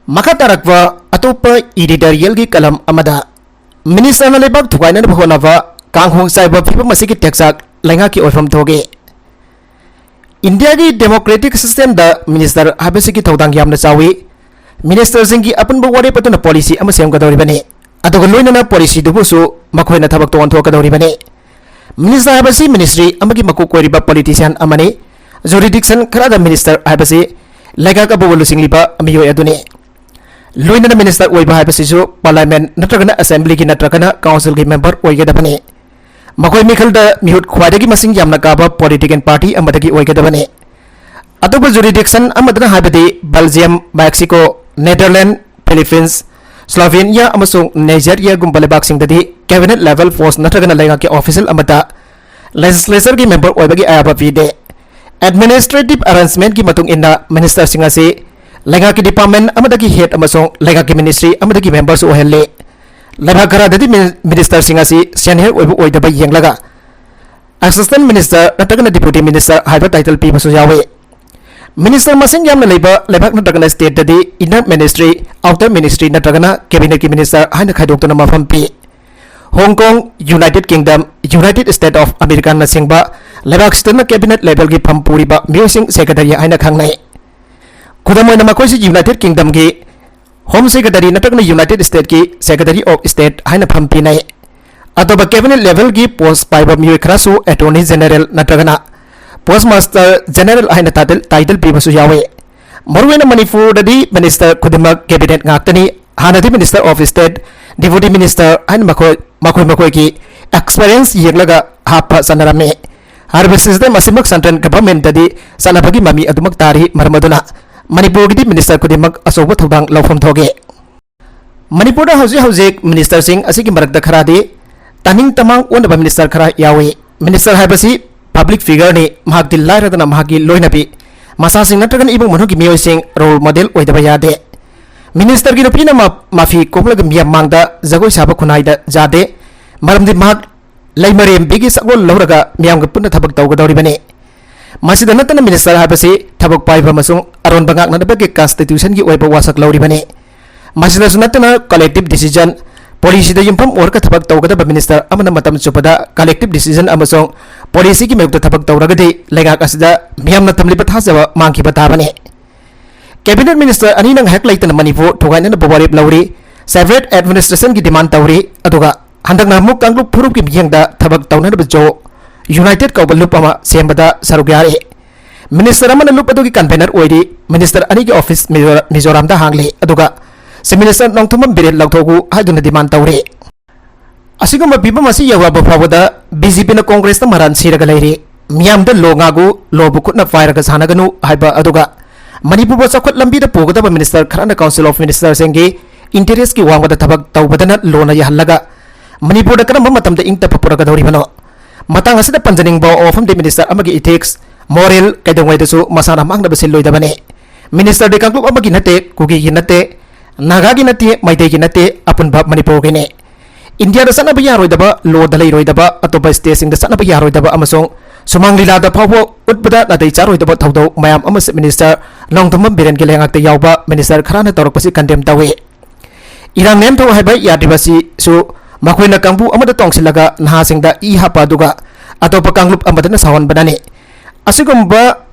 ꯃꯈꯥ ꯇꯥꯔꯛꯄ ꯑꯇꯣꯞꯄ ꯏꯗꯤꯇꯣꯔꯤꯌꯦꯜꯒꯤ ꯀꯂꯝ ꯑꯃꯗ, ꯃꯤꯅꯤꯁꯇꯔꯅ ꯂꯩꯕꯥꯛ ꯊꯨꯒꯥꯏꯅꯅꯕ ꯍꯣꯠꯅꯕ ꯀꯥꯡꯍꯣꯡ ꯆꯥꯏꯕ ꯐꯤꯕꯝ ꯑꯁꯤꯒꯤ ꯇꯦꯛꯆꯥꯛ ꯂꯩꯉꯥꯛꯀꯤ ꯑꯣꯏꯐꯝ ꯊꯣꯛꯏ꯫ ꯏꯟꯗꯤꯌꯥꯒꯤ ꯗꯦꯃꯣꯀ꯭ꯔꯦꯇꯤꯛ ꯁꯤꯁꯇꯦꯝꯗ ꯃꯤꯅꯤꯁꯇꯔ ꯍꯥꯏꯕꯁꯤꯒꯤ ꯊꯧꯗꯥꯡ ꯌꯥꯝꯅ ꯆꯥꯎꯏ꯫ ꯃꯤꯅꯤꯁꯇꯔꯁꯤꯡꯒꯤ ꯑꯄꯨꯟꯕ ꯋꯥꯔꯦꯞ ꯑꯗꯨꯅ ꯄꯣꯂꯤꯁꯤ ꯑꯃ ꯁꯦꯝꯒꯗꯧꯔꯤꯕꯅꯤ꯫ ꯑꯗꯨꯒ ꯂꯣꯏꯅꯅ policyꯗꯨꯕꯨꯁꯨ ꯃꯈꯣꯏꯅ ꯊꯕꯛꯇ ꯑꯣꯟꯊꯣꯛꯀꯗꯧꯔꯤꯕꯅꯤ꯫ Minister ꯍꯥꯏꯕꯁꯤ ministry ꯑꯃꯒꯤ ꯃꯀꯣꯛ ꯑꯣꯏꯔꯤꯕ politician ꯑꯃꯅꯤ꯫ Jurisdiction ꯈꯔꯗ minister ꯍꯥꯏꯕꯁꯤ ꯂꯩꯉꯥꯛ ꯑꯗꯨꯕꯨ ꯂꯨꯆꯤꯡꯂꯤꯕ ꯃꯤꯑꯣꯏ ꯑꯗꯨꯅꯤ꯫ ꯂꯣꯏꯅꯅ minister ꯑꯣꯏꯕ ꯍꯥꯏꯕꯁꯤꯁꯨ parliament ꯅꯠꯇ꯭ꯔꯒꯅ assemblyꯒꯤ ꯅꯠꯇ꯭ꯔꯒꯅ councilꯒꯤ member ꯑꯣꯏꯒꯗꯕꯅꯤ꯫ ꯃꯈꯣꯏ ꯃꯤꯈꯜꯗ ꯃꯤꯍꯨꯠ ꯈ꯭ꯋꯥꯏꯗꯒꯤ ꯃꯁꯤꯡ ꯌꯥꯝꯅ ꯀꯥꯕ political party ꯑꯃꯗꯒꯤ ꯑꯣꯏꯒꯗꯕꯅꯤ꯫ ꯑꯇꯣꯞꯄ jurisdiction ꯑꯃꯗꯅ ꯍꯥꯏꯕꯗꯤ Belgium, Mexico, Netherlands, Philippines, Slovenia ꯑꯃꯁꯨꯡ Nigeriaꯒꯨꯝꯕ ꯂꯩꯕꯥꯛꯁꯤꯡꯗꯗꯤ cabinet level post ꯅꯠꯇ꯭ꯔꯒꯅ ꯂꯩꯉꯥꯛꯀꯤ official ꯑꯃꯗ legislatureꯒꯤ member ꯑꯣꯏꯕꯒꯤ ꯑꯌꯥꯕ ꯄꯤꯗꯦ꯫ Administrative arrangementꯀꯤ ꯃꯇꯨꯡ ꯏꯟꯅ ministerꯁꯤꯡ ꯑꯁꯤ ꯂꯩꯉꯥꯛꯀꯤ department ꯑꯃꯗꯒꯤ head ꯑꯃꯁꯨꯡ ꯂꯩꯉꯥꯛꯀꯤ ministry ꯑꯃꯗꯒꯤ memberꯁꯨ ꯑꯣꯏꯍꯜꯂꯤ꯫ ꯂꯩꯕꯥꯛ ꯈꯔꯗꯗꯤ ꯃꯤ-, ministerꯁꯤꯡ ꯑꯁꯤ senior ꯑꯣꯏꯕ ꯑꯣꯏꯗꯕ ꯌꯦꯡꯂꯒ assistant minister ꯅꯠꯇ꯭ꯔꯒꯅ deputy minister ꯍꯥꯏꯕ title ꯄꯤꯕꯁꯨ ꯌꯥꯎꯏ꯫ Minister ꯃꯁꯤꯡ ꯌꯥꯝꯅ ꯂꯩꯕ ꯂꯩꯕꯥꯛ ꯅꯠꯇ꯭ꯔꯒꯅ stateꯇꯗꯤ inner ministry, outer ministry ꯅꯠꯇ꯭ꯔꯒꯅ cabinetꯀꯤ minister ꯍꯥꯏꯅ ꯈꯥꯏꯗꯣꯛꯇꯨꯅ ꯃꯐꯝ ꯄꯤ꯫ Hong Kong, United Kingdom, United States of Americaꯅꯆꯤꯡꯕ ꯂꯩꯕꯥꯛꯁꯤꯗꯅ cabinet levelꯒꯤ ꯐꯝ ꯄꯨꯔꯤꯕ ꯃꯤꯑꯣꯏꯁꯤꯡ secretary ꯍꯥꯏꯅ ꯈꯪꯅꯩ꯫ ꯈꯨꯗꯝ ꯑꯣꯏꯅ ꯃꯈꯣꯏꯁꯤ United Kingdomꯒꯤ Home Secretary ꯅꯠꯇ꯭ꯔꯒꯅ United Stateꯀꯤ Secretary of State ꯍꯥꯏꯅ ꯐꯝ ꯄꯤꯅꯩ꯫ ꯑꯇꯣꯞꯄ cabinet levelꯒꯤ post ꯄꯥꯏꯕ ꯃꯤꯑꯣꯏ ꯈꯔꯁꯨ Attorney General ꯅꯠꯇ꯭ꯔꯒꯅ Postmaster General ꯍꯥꯏꯅ title, title ꯄꯤꯕꯁꯨ ꯌꯥꯎꯏ꯫ ꯃꯔꯨꯑꯣꯏꯅ ꯃꯅꯤꯄꯨꯔꯗꯗꯤ minister ꯈꯨꯗꯤꯡꯃꯛ cabinet ꯉꯥꯛꯇꯅꯤ꯫ ꯍꯥꯟꯅꯗꯤ Minister of State, Deputy Minister ꯍꯥꯏꯅ ꯃꯈꯣꯏ, ꯃꯈꯣꯏ ꯃꯈꯣꯏꯒꯤ experience ꯌꯦꯡꯂꯒ ꯍꯥꯞꯄ ꯆꯠꯅꯔꯝꯃꯤ꯫ ꯍꯥꯏꯔꯤꯕ system ꯑꯁꯤꯃꯛ central governmentꯇꯗꯤ ꯆꯠꯅꯕꯒꯤ ꯃꯃꯤ ꯑꯗꯨꯃꯛ ꯇꯥꯔꯤ꯫ ꯃꯔꯝ ꯑꯗꯨꯅ ꯃꯅꯤꯄꯨꯔꯒꯤꯗꯤ minister ꯈꯨꯗꯤꯡꯃꯛ ꯑꯆꯧꯕ ꯊꯧꯗꯥꯡ ꯂꯧꯐꯝ ꯊꯣꯛꯏ꯫ ꯃꯅꯤꯄꯨꯔꯗ ꯍꯧꯖꯤꯛ ꯍꯧꯖꯤꯛ ministerꯁꯤꯡ ꯑꯁꯤꯒꯤ ꯃꯔꯛꯇ ꯈꯔꯗꯤ ꯇꯥꯅꯤꯡ ꯇꯃꯥꯡ ꯑꯣꯟꯅꯕ minister ꯈꯔ ꯌꯥꯎꯏ꯫ Minister ꯍꯥꯏꯕꯁꯤ public figureꯅꯤ, ꯃꯍꯥꯛꯇꯤ ꯂꯥꯏꯔꯗꯅ ꯃꯍꯥꯛꯀꯤ ꯂꯣꯏꯅꯕꯤ, ꯃꯆꯥꯁꯤꯡ ꯅꯠꯇ꯭ꯔꯒꯅ ꯏꯃꯨꯡ ꯃꯅꯨꯡꯒꯤ ꯃꯤꯑꯣꯏꯁꯤꯡ role model ꯑꯣꯏꯗꯕ ꯌꯥꯗꯦ꯫ Ministerꯒꯤ ꯅꯨꯄꯤꯅ ꯃ-, ꯃꯐꯤ ꯀꯣꯛꯂꯒ ꯃꯤꯌꯥꯝ ꯃꯥꯡꯗ ꯖꯒꯣꯏ ꯁꯥꯕ ꯈꯨꯟꯅꯥꯏꯗ ꯌꯥꯗꯦ, ꯃꯔꯝꯗꯤ ꯃꯍꯥꯛ ꯂꯩꯃꯔꯦꯝꯕꯤꯒꯤ ꯁꯛꯂꯣꯟ ꯂꯧꯔꯒ ꯃꯤꯌꯥꯝꯒ ꯄꯨꯟꯅ ꯊꯕꯛ ꯇꯧꯒꯗꯧꯔꯤꯕꯅꯤ꯫ ꯃꯁꯤꯗ ꯅꯠꯇꯅ minister ꯍꯥꯏꯕꯁꯤ ꯊꯕꯛ ꯄꯥꯏꯕ ꯑꯃꯁꯨꯡ ꯑꯔꯣꯟꯕ ꯉꯥꯛꯅꯅꯕꯒꯤ constitutionꯒꯤ ꯑꯣꯏꯕ ꯋꯥꯁꯛ ꯂꯧꯔꯤꯕꯅꯤ꯫ ꯃꯁꯤꯗꯁꯨ ꯅꯠꯇꯅ collective decision, policyꯗ ꯌꯨꯝꯐꯝ ꯑꯣꯏꯔꯒ ꯊꯕꯛ ꯇꯧꯒꯗꯕ minister ꯑꯃꯅ ꯃꯇꯝ ꯆꯨꯞꯄꯗ collective decision ꯑꯃꯁꯨꯡ policyꯒꯤ ꯃꯥꯌꯣꯛꯇ ꯊꯕꯛ ꯇꯧꯔꯒꯗꯤ ꯂꯩꯉꯥꯛ ꯑꯁꯤꯗ ꯃꯤꯌꯥꯝꯅ ꯊꯝꯂꯤꯕ ꯊꯥꯖꯕ ꯃꯥꯡꯈꯤꯕ ꯇꯥꯕꯅꯤ꯫ Cabinet minister ꯑꯅꯤꯅ ꯉꯥꯏꯍꯥꯛ ꯂꯩꯇꯅ ꯃꯅꯤꯄꯨꯔ ꯊꯨꯒꯥꯏꯅꯅꯕ ꯋꯥꯔꯦꯞ ꯂꯧꯔꯤ꯫ Separate administrationꯒꯤ demand ꯇꯧꯔꯤ, ꯑꯗꯨꯒ ꯍꯟꯗꯛꯅ ꯑꯃꯨꯛ ꯀꯥꯡꯂꯨꯞ ꯐꯨꯔꯨꯞꯀꯤ ꯃꯤꯠꯌꯦꯡꯗ ꯊꯕꯛ ꯇꯧꯅꯅꯕ ꯖꯣ ꯌꯨꯅꯥꯏꯇꯦꯗ ꯀꯧꯕ ꯂꯨꯞ ꯑꯃ ꯁꯦꯝꯕꯗ ꯁꯔꯨꯛ ꯌꯥꯔꯤ꯫ ꯃꯤꯅꯤꯁꯇꯔ ꯑꯃꯅ ꯂꯨꯞ ꯑꯗꯨꯒꯤ ꯀꯟꯚꯦꯅꯔ ꯑꯣꯏꯔꯤ꯫ ꯃꯤꯅꯤꯁꯇꯔ ꯑꯅꯤꯒꯤ ꯑꯣꯐꯤꯁ ꯃꯤꯖꯣꯔꯥ-, ꯃꯤꯖꯣꯔꯥꯝꯗ ꯍꯥꯡꯂꯤ, ꯑꯗꯨꯒ ꯆꯤꯐ ꯃꯤꯅꯤꯁꯇꯔ ꯅꯣꯡꯊꯣꯝꯕꯝ ꯕꯤꯔꯦꯟ ꯂꯧꯊꯣꯛꯎ ꯍꯥꯏꯗꯨꯅ demand ꯇꯧꯔꯤ꯫ ꯑꯁꯤꯒꯨꯝꯕ ꯐꯤꯕꯝ ꯑꯁꯤ ꯌꯧꯔꯛꯄ ꯐꯥꯎꯕꯗ ꯕꯤ ꯖꯦ ꯄꯤꯅ ꯀꯣꯡꯒ꯭ꯔꯦꯁꯇ ꯃꯔꯥꯟ ꯁꯤꯔꯒ ꯂꯩꯔꯤ꯫ ꯃꯤꯌꯥꯝꯗ ꯂꯣ ꯉꯥꯛꯎ, ꯂꯣꯕꯨ ꯈꯨꯠꯅ ꯄꯥꯏꯔꯒ ꯁꯥꯟꯅꯒꯅꯨ ꯍꯥꯏꯕ, ꯑꯗꯨꯒ ꯃꯅꯤꯄꯨꯔꯕꯨ ꯆꯥꯎꯈꯠ ꯂꯝꯕꯤꯗ ꯄꯨꯒꯗꯕ ꯃꯤꯅꯤꯁꯇꯔ ꯈꯔꯅ ꯀꯥꯎꯟꯁꯤꯜ ꯑꯣꯐ ꯃꯤꯅꯤꯁꯇꯔꯁꯤꯡꯒꯤ ꯏꯟꯇꯔꯦꯁꯀꯤ ꯋꯥꯡꯃꯗ ꯊꯕꯛ ꯇꯧꯕꯗꯅ ꯂꯣꯅ ꯌꯥꯍꯜꯂꯒ ꯃꯅꯤꯄꯨꯔꯗ ꯀꯔꯝꯕ ꯃꯇꯝꯗ ꯏꯪ ꯇꯞꯄ ꯄꯨꯔꯛꯀꯗꯧꯔꯤꯕꯅꯣ? ꯃꯇꯥꯡ ꯑꯁꯤꯗ ꯄꯟꯖꯅꯤꯡꯕ ꯋꯥꯐꯝꯗꯤ ꯃꯤꯅꯤꯁꯇꯔ ꯑꯃꯒꯤ ꯏꯊꯤꯛꯁ, ꯃꯣꯔꯦꯜ ꯀꯩꯗꯧꯉꯩꯗꯁꯨ ꯃꯁꯥꯅ ꯃꯥꯡꯅꯕ ꯁꯤꯜꯂꯣꯏꯗꯕꯅꯤ꯫ ꯃꯤꯅꯤꯁꯇꯔꯗꯤ ꯀꯥꯡꯂꯨꯞ ꯑꯃꯒꯤ ꯅꯠꯇꯦ, ꯀꯨꯀꯤꯒꯤ ꯅꯠꯇꯦ, ꯅꯥꯒꯥꯒꯤ ꯅꯠꯇꯦ, ꯃꯩꯇꯩꯒꯤ ꯅꯠꯇꯦ, ꯑꯄꯨꯟꯕ ꯃꯅꯤꯄꯨꯔꯒꯤꯅꯤ꯫ ꯏꯟꯗꯤꯌꯥꯗ ꯆꯠꯅꯕ ꯌꯥꯔꯣꯏꯗꯕ, ꯂꯣꯗ ꯂꯩꯔꯣꯏꯗꯕ, ꯑꯇꯣꯞꯄ ꯁ꯭ꯇꯦꯠꯁꯤꯡꯗ ꯆꯠꯅꯕ ꯌꯥꯔꯣꯏꯗꯕ ꯑꯃꯁꯨꯡ ꯁꯨꯃꯥꯡ ꯂꯤꯂꯥꯗ ꯐꯥꯎꯕ ꯎꯠꯄꯗ ꯅꯥꯇꯩ ꯆꯥꯔꯣꯏꯗꯕ ꯊꯧꯗꯧ ꯃꯌꯥꯝ ꯑꯃ ꯆꯤꯐ ꯃꯤꯅꯤꯁꯇꯔ ꯅꯣꯡꯊꯣꯝꯕꯝ ꯕꯤꯔꯦꯟꯒꯤ ꯂꯩꯉꯥꯛꯇ ꯌꯥꯎꯕ ꯃꯤꯅꯤꯁꯇꯔ ꯈꯔꯅ ꯇꯧꯔꯛꯄꯁꯤ ꯀꯟꯗꯦꯝ ꯇꯧꯏ꯫ ꯏꯔꯥꯡ ꯅꯦꯝꯊꯧ ꯍꯥꯏꯕ ꯌꯥꯗ꯭ꯔꯤꯕꯁꯤꯁꯨ ꯃꯈꯣꯏꯅ ꯀꯥꯡꯕꯨ ꯑꯃꯗ ꯇꯣꯡꯁꯤꯜꯂꯒ ꯅꯍꯥꯁꯤꯡꯗ ꯏ ꯍꯥꯞꯄ ꯑꯗꯨꯒ ꯑꯇꯣꯞꯄ ꯀꯥꯡꯂꯨꯞ ꯑꯃꯗꯅ ꯁꯥꯎꯍꯟꯕꯅꯅꯤ꯫ ꯑꯁꯤꯒꯨꯝꯕ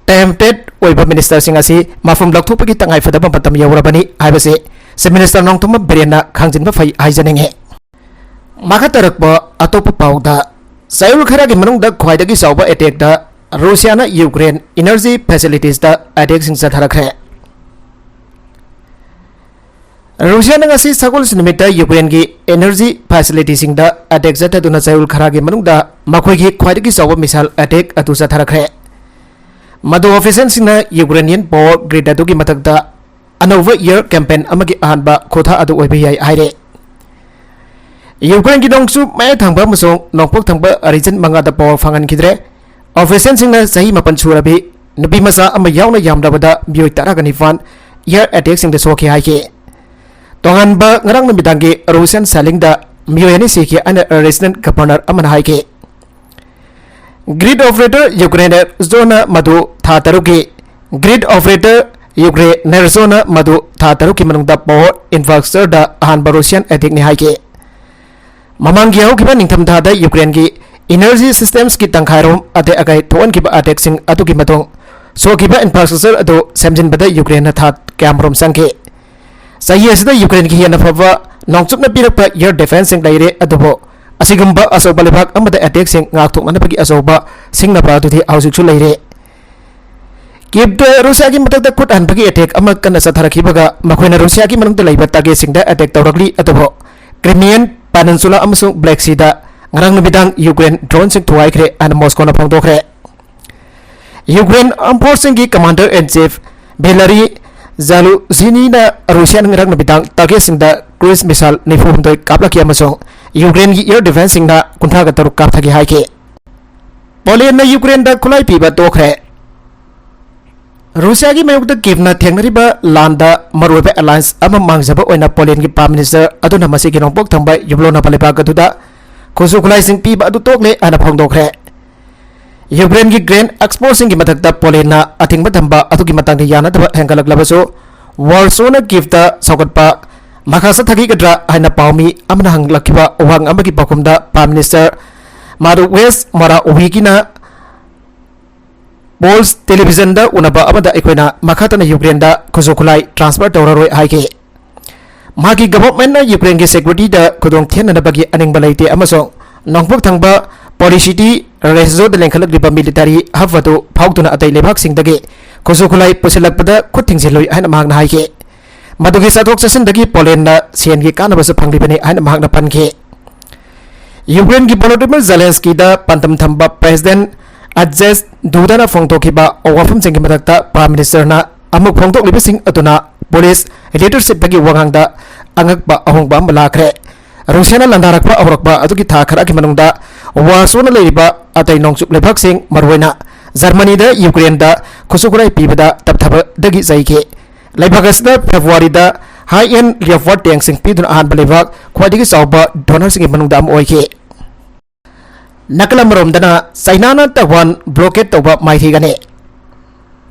ꯇꯦꯝꯇꯦꯠ ꯑꯣꯏꯕ ꯃꯤꯅꯤꯁꯇꯔꯁꯤꯡ ꯑꯁꯤ ꯃꯐꯝ ꯂꯧꯊꯣꯛꯄꯒꯤ ꯇꯉꯥꯏꯐꯗꯕ ꯃꯇꯝ ꯌꯧꯔꯕꯅꯤ ꯍꯥꯏꯕꯁꯤ ꯆꯤꯐ ꯃꯤꯅꯤꯁꯇꯔ ꯅꯣꯡꯊꯣꯝꯕꯝ ꯕꯤꯔꯦꯟꯅ ꯈꯪꯖꯤꯟꯕ ꯐꯩ ꯍꯥꯏꯖꯅꯤꯡꯏ꯫ ꯃꯈꯥ ꯇꯥꯔꯛꯄ ꯑꯇꯣꯞꯄ ꯄꯥꯎꯗ, ꯆꯌꯣꯜ ꯈꯔꯒꯤ ꯃꯅꯨꯡꯗ ꯈ꯭ꯋꯥꯏꯗꯒꯤ ꯆꯥꯎꯕ ꯑꯦꯇꯦꯛꯇ ꯔꯨꯁꯤꯌꯥꯅ ꯌꯨꯀ꯭ꯔꯦꯟ ꯏꯅꯔꯖꯤ ꯐꯦꯁꯤꯂꯤꯇꯤꯁꯇ ꯑꯦꯇꯦꯛꯁꯤꯡ ꯆꯠꯊꯔꯛꯈ꯭ꯔꯦ꯫ ꯔꯨꯁꯤꯌꯥꯅ ꯉꯁꯤ ꯁꯒꯣꯜꯁꯦꯟ ꯅꯨꯃꯤꯠꯇ ꯌꯨꯀ꯭ꯔꯦꯟꯒꯤ ꯏꯅꯔꯖꯤ ꯐꯦꯁꯤꯂꯤꯇꯤꯁꯤꯡꯗ ꯑꯦꯇꯦꯛ ꯆꯠꯊꯗꯨꯅ ꯆꯌꯣꯜ ꯈꯔꯒꯤ ꯃꯅꯨꯡꯗ ꯃꯈꯣꯏꯒꯤ ꯈ꯭ꯋꯥꯏꯗꯒꯤ ꯆꯥꯎꯕ ꯃꯤꯁꯥꯏꯜ ꯑꯦꯇꯦꯛ ꯑꯗꯨ ꯆꯠꯊꯔꯛꯈ꯭ꯔꯦ꯫ ꯃꯗꯨ ꯑꯣꯐꯤꯁꯤꯌꯦꯜꯁꯤꯡꯅ ꯌꯨꯀ꯭ꯔꯦꯅꯤꯌꯟ ꯄꯥꯋꯔ ꯒ꯭ꯔꯤꯗ ꯑꯗꯨꯒꯤ ꯃꯊꯛꯇ ꯑꯅꯧꯕ ꯑꯦꯌꯔ ꯀꯦꯝꯄꯦꯟ ꯑꯃꯒꯤ ꯑꯍꯥꯟꯕ ꯈꯣꯡꯊꯥꯡ ꯑꯗꯨ ꯑꯣꯏꯕ ꯌꯥꯏ ꯍꯥꯏꯔꯦ꯫ ꯌꯨꯀ꯭ꯔꯦꯟꯒꯤ ꯅꯣꯡꯆꯨꯞ ꯃꯌꯥꯏ ꯊꯪꯕ ꯑꯃꯁꯨꯡ ꯅꯣꯡꯄꯣꯛ ꯊꯪꯕ ꯔꯤꯖꯟ ꯃꯉꯥꯗ ꯄꯥꯋꯔ ꯐꯪꯍꯟꯈꯤꯗ꯭ꯔꯦ꯫ ꯑꯣꯐꯤꯁꯤꯌꯦꯜꯁꯤꯡꯅ ꯆꯍꯤ ꯃꯥꯄꯟ ꯁꯨꯔꯕꯤ ꯅꯨꯄꯤ ꯃꯆꯥ ꯑꯃ ꯌꯥꯎꯅ ꯌꯥꯝꯂꯕꯗ ꯃꯤꯑꯣꯏ ꯇꯔꯥꯒ ꯅꯤꯄꯥꯟ ꯑꯦꯌꯔ ꯑꯦꯇꯦꯛꯁꯤꯡꯗ ꯁꯣꯛꯈꯤ ꯍꯥꯏꯈꯤ꯫ ꯇꯣꯉꯥꯟꯕ ꯉꯔꯥꯡ ꯅꯨꯃꯤꯗꯥꯡꯒꯤ ꯔꯨꯁꯤꯌꯟ ꯁꯦꯂꯤꯡꯗ ꯃꯤꯑꯣꯏ ꯑꯅꯤ ꯁꯤꯈꯤ ꯍꯥꯏꯅ ꯔꯦꯖꯤꯗꯦꯟꯠ ꯒꯕꯔꯅꯔ ꯑꯃꯅ ꯍꯥꯏꯈꯤ꯫ ꯒ꯭ꯔꯤꯗ ꯑꯣꯄꯔꯦꯇꯔ ꯌꯨꯀ꯭ꯔꯦꯅꯔꯁꯣꯅ ꯃꯗꯨ ꯊꯥ ꯇꯔꯨꯛꯀꯤ, ꯒ꯭ꯔꯤꯗ ꯑꯣꯄꯔꯦꯇꯔ ꯌꯨꯀ꯭ꯔꯦꯅꯔꯁꯣꯅ ꯃꯗꯨ ꯊꯥ ꯇꯔꯨꯛꯀꯤ ꯃꯅꯨꯡꯗ ꯄꯥꯋꯔ ꯏꯟꯐ꯭ꯔꯥꯁ꯭ꯇ꯭ꯔꯛꯆꯔꯗ ꯑꯍꯥꯟꯕ ꯔꯨꯁꯤꯌꯟ ꯑꯦꯇꯦꯛꯅꯤ ꯍꯥꯏꯈꯤ꯫ ꯃꯃꯥꯡꯒꯤ ꯍꯧꯈꯤꯕ ꯅꯤꯡꯊꯝꯊꯥꯗ ꯌꯨꯀ꯭ꯔꯦꯟꯒꯤ ꯏꯅꯔꯖꯤ ꯁꯤꯁꯇꯦꯝꯁꯀꯤ ꯇꯪꯈꯥꯏꯔꯣꯝ ꯑꯇꯩ ꯑꯀꯥꯏ ꯊꯣꯛꯍꯟꯈꯤꯕ ꯑꯦꯇꯦꯛꯁꯤꯡ ꯑꯗꯨꯒꯤ ꯃꯇꯨꯡ ꯁꯣꯛꯈꯤꯕ ꯏꯟꯐ꯭ꯔꯥꯁ꯭ꯇ꯭ꯔꯛꯆꯔ ꯑꯗꯨ ꯁꯦꯝꯖꯤꯟꯕꯗ ꯌꯨꯀ꯭ꯔꯦꯟꯅ ꯊꯥ ꯀꯌꯥꯃꯔꯣꯝ ꯆꯪꯈꯤ꯫ ꯆꯍꯤ ꯑꯁꯤꯗ ꯌꯨꯀ꯭ꯔꯦꯟꯒꯤ ꯍꯦꯟꯅ ꯐꯕ ꯅꯣꯡꯆꯨꯞꯅ ꯄꯤꯔꯛꯄ air defenceꯁꯤꯡ ꯂꯩꯔꯦ, ꯑꯗꯨꯕꯨ ꯑꯁꯤꯒꯨꯝꯕ ꯑꯆꯧꯕ ꯂꯩꯕꯥꯛ ꯑꯃꯗ attackꯁꯤꯡ ꯉꯥꯛꯊꯣꯛꯅꯅꯕꯒꯤ ꯑꯆꯧꯕ ꯁꯤꯡꯅꯕ ꯑꯗꯨꯗꯤ ꯍꯧꯖꯤꯛꯁꯨ ꯂꯩꯔꯦ꯫ ꯀꯤꯞꯇ ꯔꯨꯁꯤꯌꯥꯒꯤ ꯃꯊꯛꯇ ꯈꯨꯠ ꯍꯟꯕꯒꯤ attack ꯑꯃ ꯀꯟꯅ ꯆꯠꯊꯔꯛꯈꯤꯕꯒ ꯃꯈꯣꯏꯅ ꯔꯨꯁꯤꯌꯥꯒꯤ ꯃꯅꯨꯡꯗ ꯂꯩꯕ targetꯁꯤꯡꯗ attack ꯇꯧꯔꯛꯂꯤ, ꯑꯗꯨꯕꯨ Crimean Peninsula ꯑꯃꯁꯨꯡ Black Seaꯗ ꯉꯔꯥꯡ ꯅꯨꯃꯤꯗꯥꯡ ꯌꯨꯀ꯭ꯔꯦꯟ droneꯁꯤꯡ ꯊꯨꯒꯥꯏꯈ꯭ꯔꯦ ꯍꯥꯏꯅ ꯃꯣꯁꯀꯣꯅ ꯐꯣꯡꯗꯣꯛꯈ꯭ꯔꯦ꯫ ꯌꯨꯀ꯭ꯔꯦꯟ armed forceꯁꯤꯡꯒꯤ commander in chief Valery Zaluzhnina ꯔꯨꯁꯤꯌꯥꯅ ꯉꯔꯥꯡ ꯅꯨꯃꯤꯗꯥꯡ targetꯁꯤꯡꯗ cruise missile ꯅꯤꯐꯨ ꯍꯨꯝꯗꯣꯏ ꯀꯥꯞꯂꯛꯈꯤ ꯑꯃꯁꯨꯡ ꯌꯨꯀ꯭ꯔꯦꯟꯒꯤ air defenceꯁꯤꯡꯅ ꯀꯨꯟꯊ꯭ꯔꯥꯒ ꯇꯔꯨꯛ ꯀꯥꯞꯊꯒꯦ ꯍꯥꯏꯈꯤ꯫ ꯄꯣꯂꯦꯟꯅ ꯌꯨꯀ꯭ꯔꯦꯟꯗ ꯈꯨꯠꯂꯥꯏ ꯄꯤꯕ ꯇꯣꯛꯈ꯭ꯔꯦ꯫ ꯔꯨꯁꯤꯌꯥꯒꯤ ꯃꯥꯌꯣꯛꯇ ꯀꯤꯞꯅ ꯊꯦꯡꯅꯔꯤꯕ ꯂꯥꯟꯗ ꯃꯔꯨꯑꯣꯏꯕ alliance ꯑꯃ ꯃꯥꯡꯖꯕ ꯑꯣꯏꯅ ꯄꯣꯂꯦꯟꯒꯤ Prime Minister ꯑꯗꯨꯅ ꯃꯁꯤꯒꯤ ꯅꯣꯡꯄꯣꯛ ꯊꯪꯕ ꯌꯨꯝꯂꯣꯟꯅꯕ ꯂꯩꯕꯥꯛ ꯑꯗꯨꯗ ꯈꯨꯠꯁꯨ ꯈꯨꯠꯂꯥꯏꯁꯤꯡ ꯄꯤꯕ ꯑꯗꯨ ꯇꯣꯛꯂꯦ ꯍꯥꯏꯅ ꯐꯣꯡꯗꯣꯛꯈ꯭ꯔꯦ꯫ ꯌꯨꯀ꯭ꯔꯦꯟꯒꯤ grain exportꯁꯤꯡꯒꯤ ꯃꯊꯛꯇ ꯄꯣꯂꯦꯟꯅ ꯑꯊꯤꯡꯕ ꯊꯝꯕ ꯑꯗꯨꯒꯤ ꯃꯇꯥꯡꯗ ꯌꯥꯅꯗꯕ ꯍꯦꯟꯒꯠꯂꯛꯂꯕꯁꯨ, ꯋꯥꯔꯁꯣꯅ ꯀꯤꯞꯇ ꯁꯧꯒꯠꯄ ꯃꯈꯥ ꯆꯠꯊꯈꯤꯒꯗ꯭ꯔꯥ ꯍꯥꯏꯅ ꯄꯥꯎꯃꯤ ꯑꯃꯅ ꯍꯪꯂꯛꯈꯤꯕ ꯋꯥꯍꯪ ꯑꯃꯒꯤ ꯄꯥꯎꯈꯨꯝꯗ Prime Minister ꯃꯥꯔꯨꯋꯦꯁ ꯃꯣꯔꯥꯋꯤꯀꯤꯅ Pulse televisionꯗ ꯎꯅꯕ ꯑꯃꯗ ꯑꯩꯈꯣꯏꯅ ꯃꯈꯥ ꯇꯥꯅ ꯌꯨꯀ꯭ꯔꯦꯟꯗ ꯈꯨꯠꯁꯨ ꯈꯨꯠꯂꯥꯏ transfer ꯇꯧꯔꯔꯣꯏ ꯍꯥꯏꯈꯤ꯫ ꯃꯍꯥꯛꯀꯤ governmentꯅ ꯌꯨꯀ꯭ꯔꯦꯟꯒꯤ securityꯗ ꯈꯨꯗꯣꯡ ꯊꯤꯍꯟꯅꯅꯕꯒꯤ ꯑꯅꯤꯡꯕ ꯂꯩꯇꯦ ꯑꯃꯁꯨꯡ ꯅꯣꯡꯄꯣꯛ ꯊꯪꯕ Porosity regionꯗ ꯂꯤꯡꯈꯠꯂꯛꯂꯤꯕ military hub ꯑꯗꯨ ꯐꯥꯎꯗꯨꯅ ꯑꯇꯩ ꯂꯩꯕꯥꯛꯁꯤꯡꯗꯒꯤ ꯈꯨꯠꯁꯨ ꯈꯨꯠꯂꯥꯏ ꯄꯨꯁꯤꯜꯂꯛꯄꯗ ꯈꯨꯠ ꯊꯤꯡꯖꯤꯜꯂꯨꯏ ꯍꯥꯏꯅ ꯃꯍꯥꯛꯅ ꯍꯥꯏꯈꯤ꯫ ꯃꯗꯨꯒꯤ ꯆꯠꯊꯣꯛ ꯆꯠꯁꯤꯟꯗꯒꯤ ꯄꯣꯂꯦꯟꯅ ꯁꯦꯟꯒꯤ ꯀꯥꯟꯅꯕꯁꯨ ꯐꯪꯂꯤꯕꯅꯤ ꯍꯥꯏꯅ ꯃꯍꯥꯛꯅ ꯄꯟꯈꯤ꯫ ꯌꯨꯀ꯭ꯔꯦꯟꯒꯤ Volodymyr Zelenskyꯗ ꯄꯥꯟꯗꯝ ꯊꯝꯕ President Andrzej Dudaꯅ ꯐꯣꯡꯗꯣꯛꯈꯤꯕ ꯋꯥꯐꯝꯁꯤꯡꯒꯤ ꯃꯊꯛꯇ Prime Ministerꯅ ꯑꯃꯨꯛ ꯐꯣꯡꯗꯣꯛꯂꯤꯕꯁꯤꯡ ꯑꯗꯨꯅ Polish leadershipꯇꯒꯤ ꯋꯥꯉꯥꯡꯗ ꯑꯉꯛꯄ ꯑꯍꯣꯡꯕ ꯑꯃ ꯂꯥꯛꯈ꯭ꯔꯦ꯫ ꯔꯨꯁꯤꯌꯥꯅ ꯂꯥꯟꯗꯥꯔꯛꯄ ꯍꯧꯔꯛꯄ ꯑꯗꯨꯒꯤ ꯊꯥ ꯈꯔꯒꯤ ꯃꯅꯨꯡꯗ ꯋꯥꯔꯁꯣꯅ ꯂꯩꯔꯤꯕ ꯑꯇꯩ ꯅꯣꯡꯆꯨꯞ ꯂꯩꯕꯥꯛꯁꯤꯡ, ꯃꯔꯨꯑꯣꯏꯅ ꯖꯔꯃꯅꯤꯗ ꯌꯨꯀ꯭ꯔꯦꯟꯗ ꯈꯨꯠꯁꯨ ꯈꯨꯠꯂꯥꯏ ꯄꯤꯕꯗ ꯇꯞꯊꯕꯗꯒꯤ ꯆꯩꯈꯤ꯫ ꯂꯩꯕꯥꯛ ꯑꯁꯤꯗ Februaryꯗ high-end Leopard tankꯁꯤꯡ ꯄꯤꯗꯨꯅ ꯑꯍꯥꯟꯕ ꯂꯩꯕꯥꯛ ꯈ꯭ꯋꯥꯏꯗꯒꯤ ꯆꯥꯎꯕ donorꯁꯤꯡꯒꯤ ꯃꯅꯨꯡꯗ ꯑꯃ ꯑꯣꯏꯈꯤ꯫ ꯅꯥꯀꯜ ꯑꯃꯔꯣꯝꯗꯅ ꯆꯩꯅꯥꯅ ꯇꯥꯏꯋꯥꯟ blockade ꯇꯧꯕ ꯃꯥꯏꯊꯤꯒꯅꯤ꯫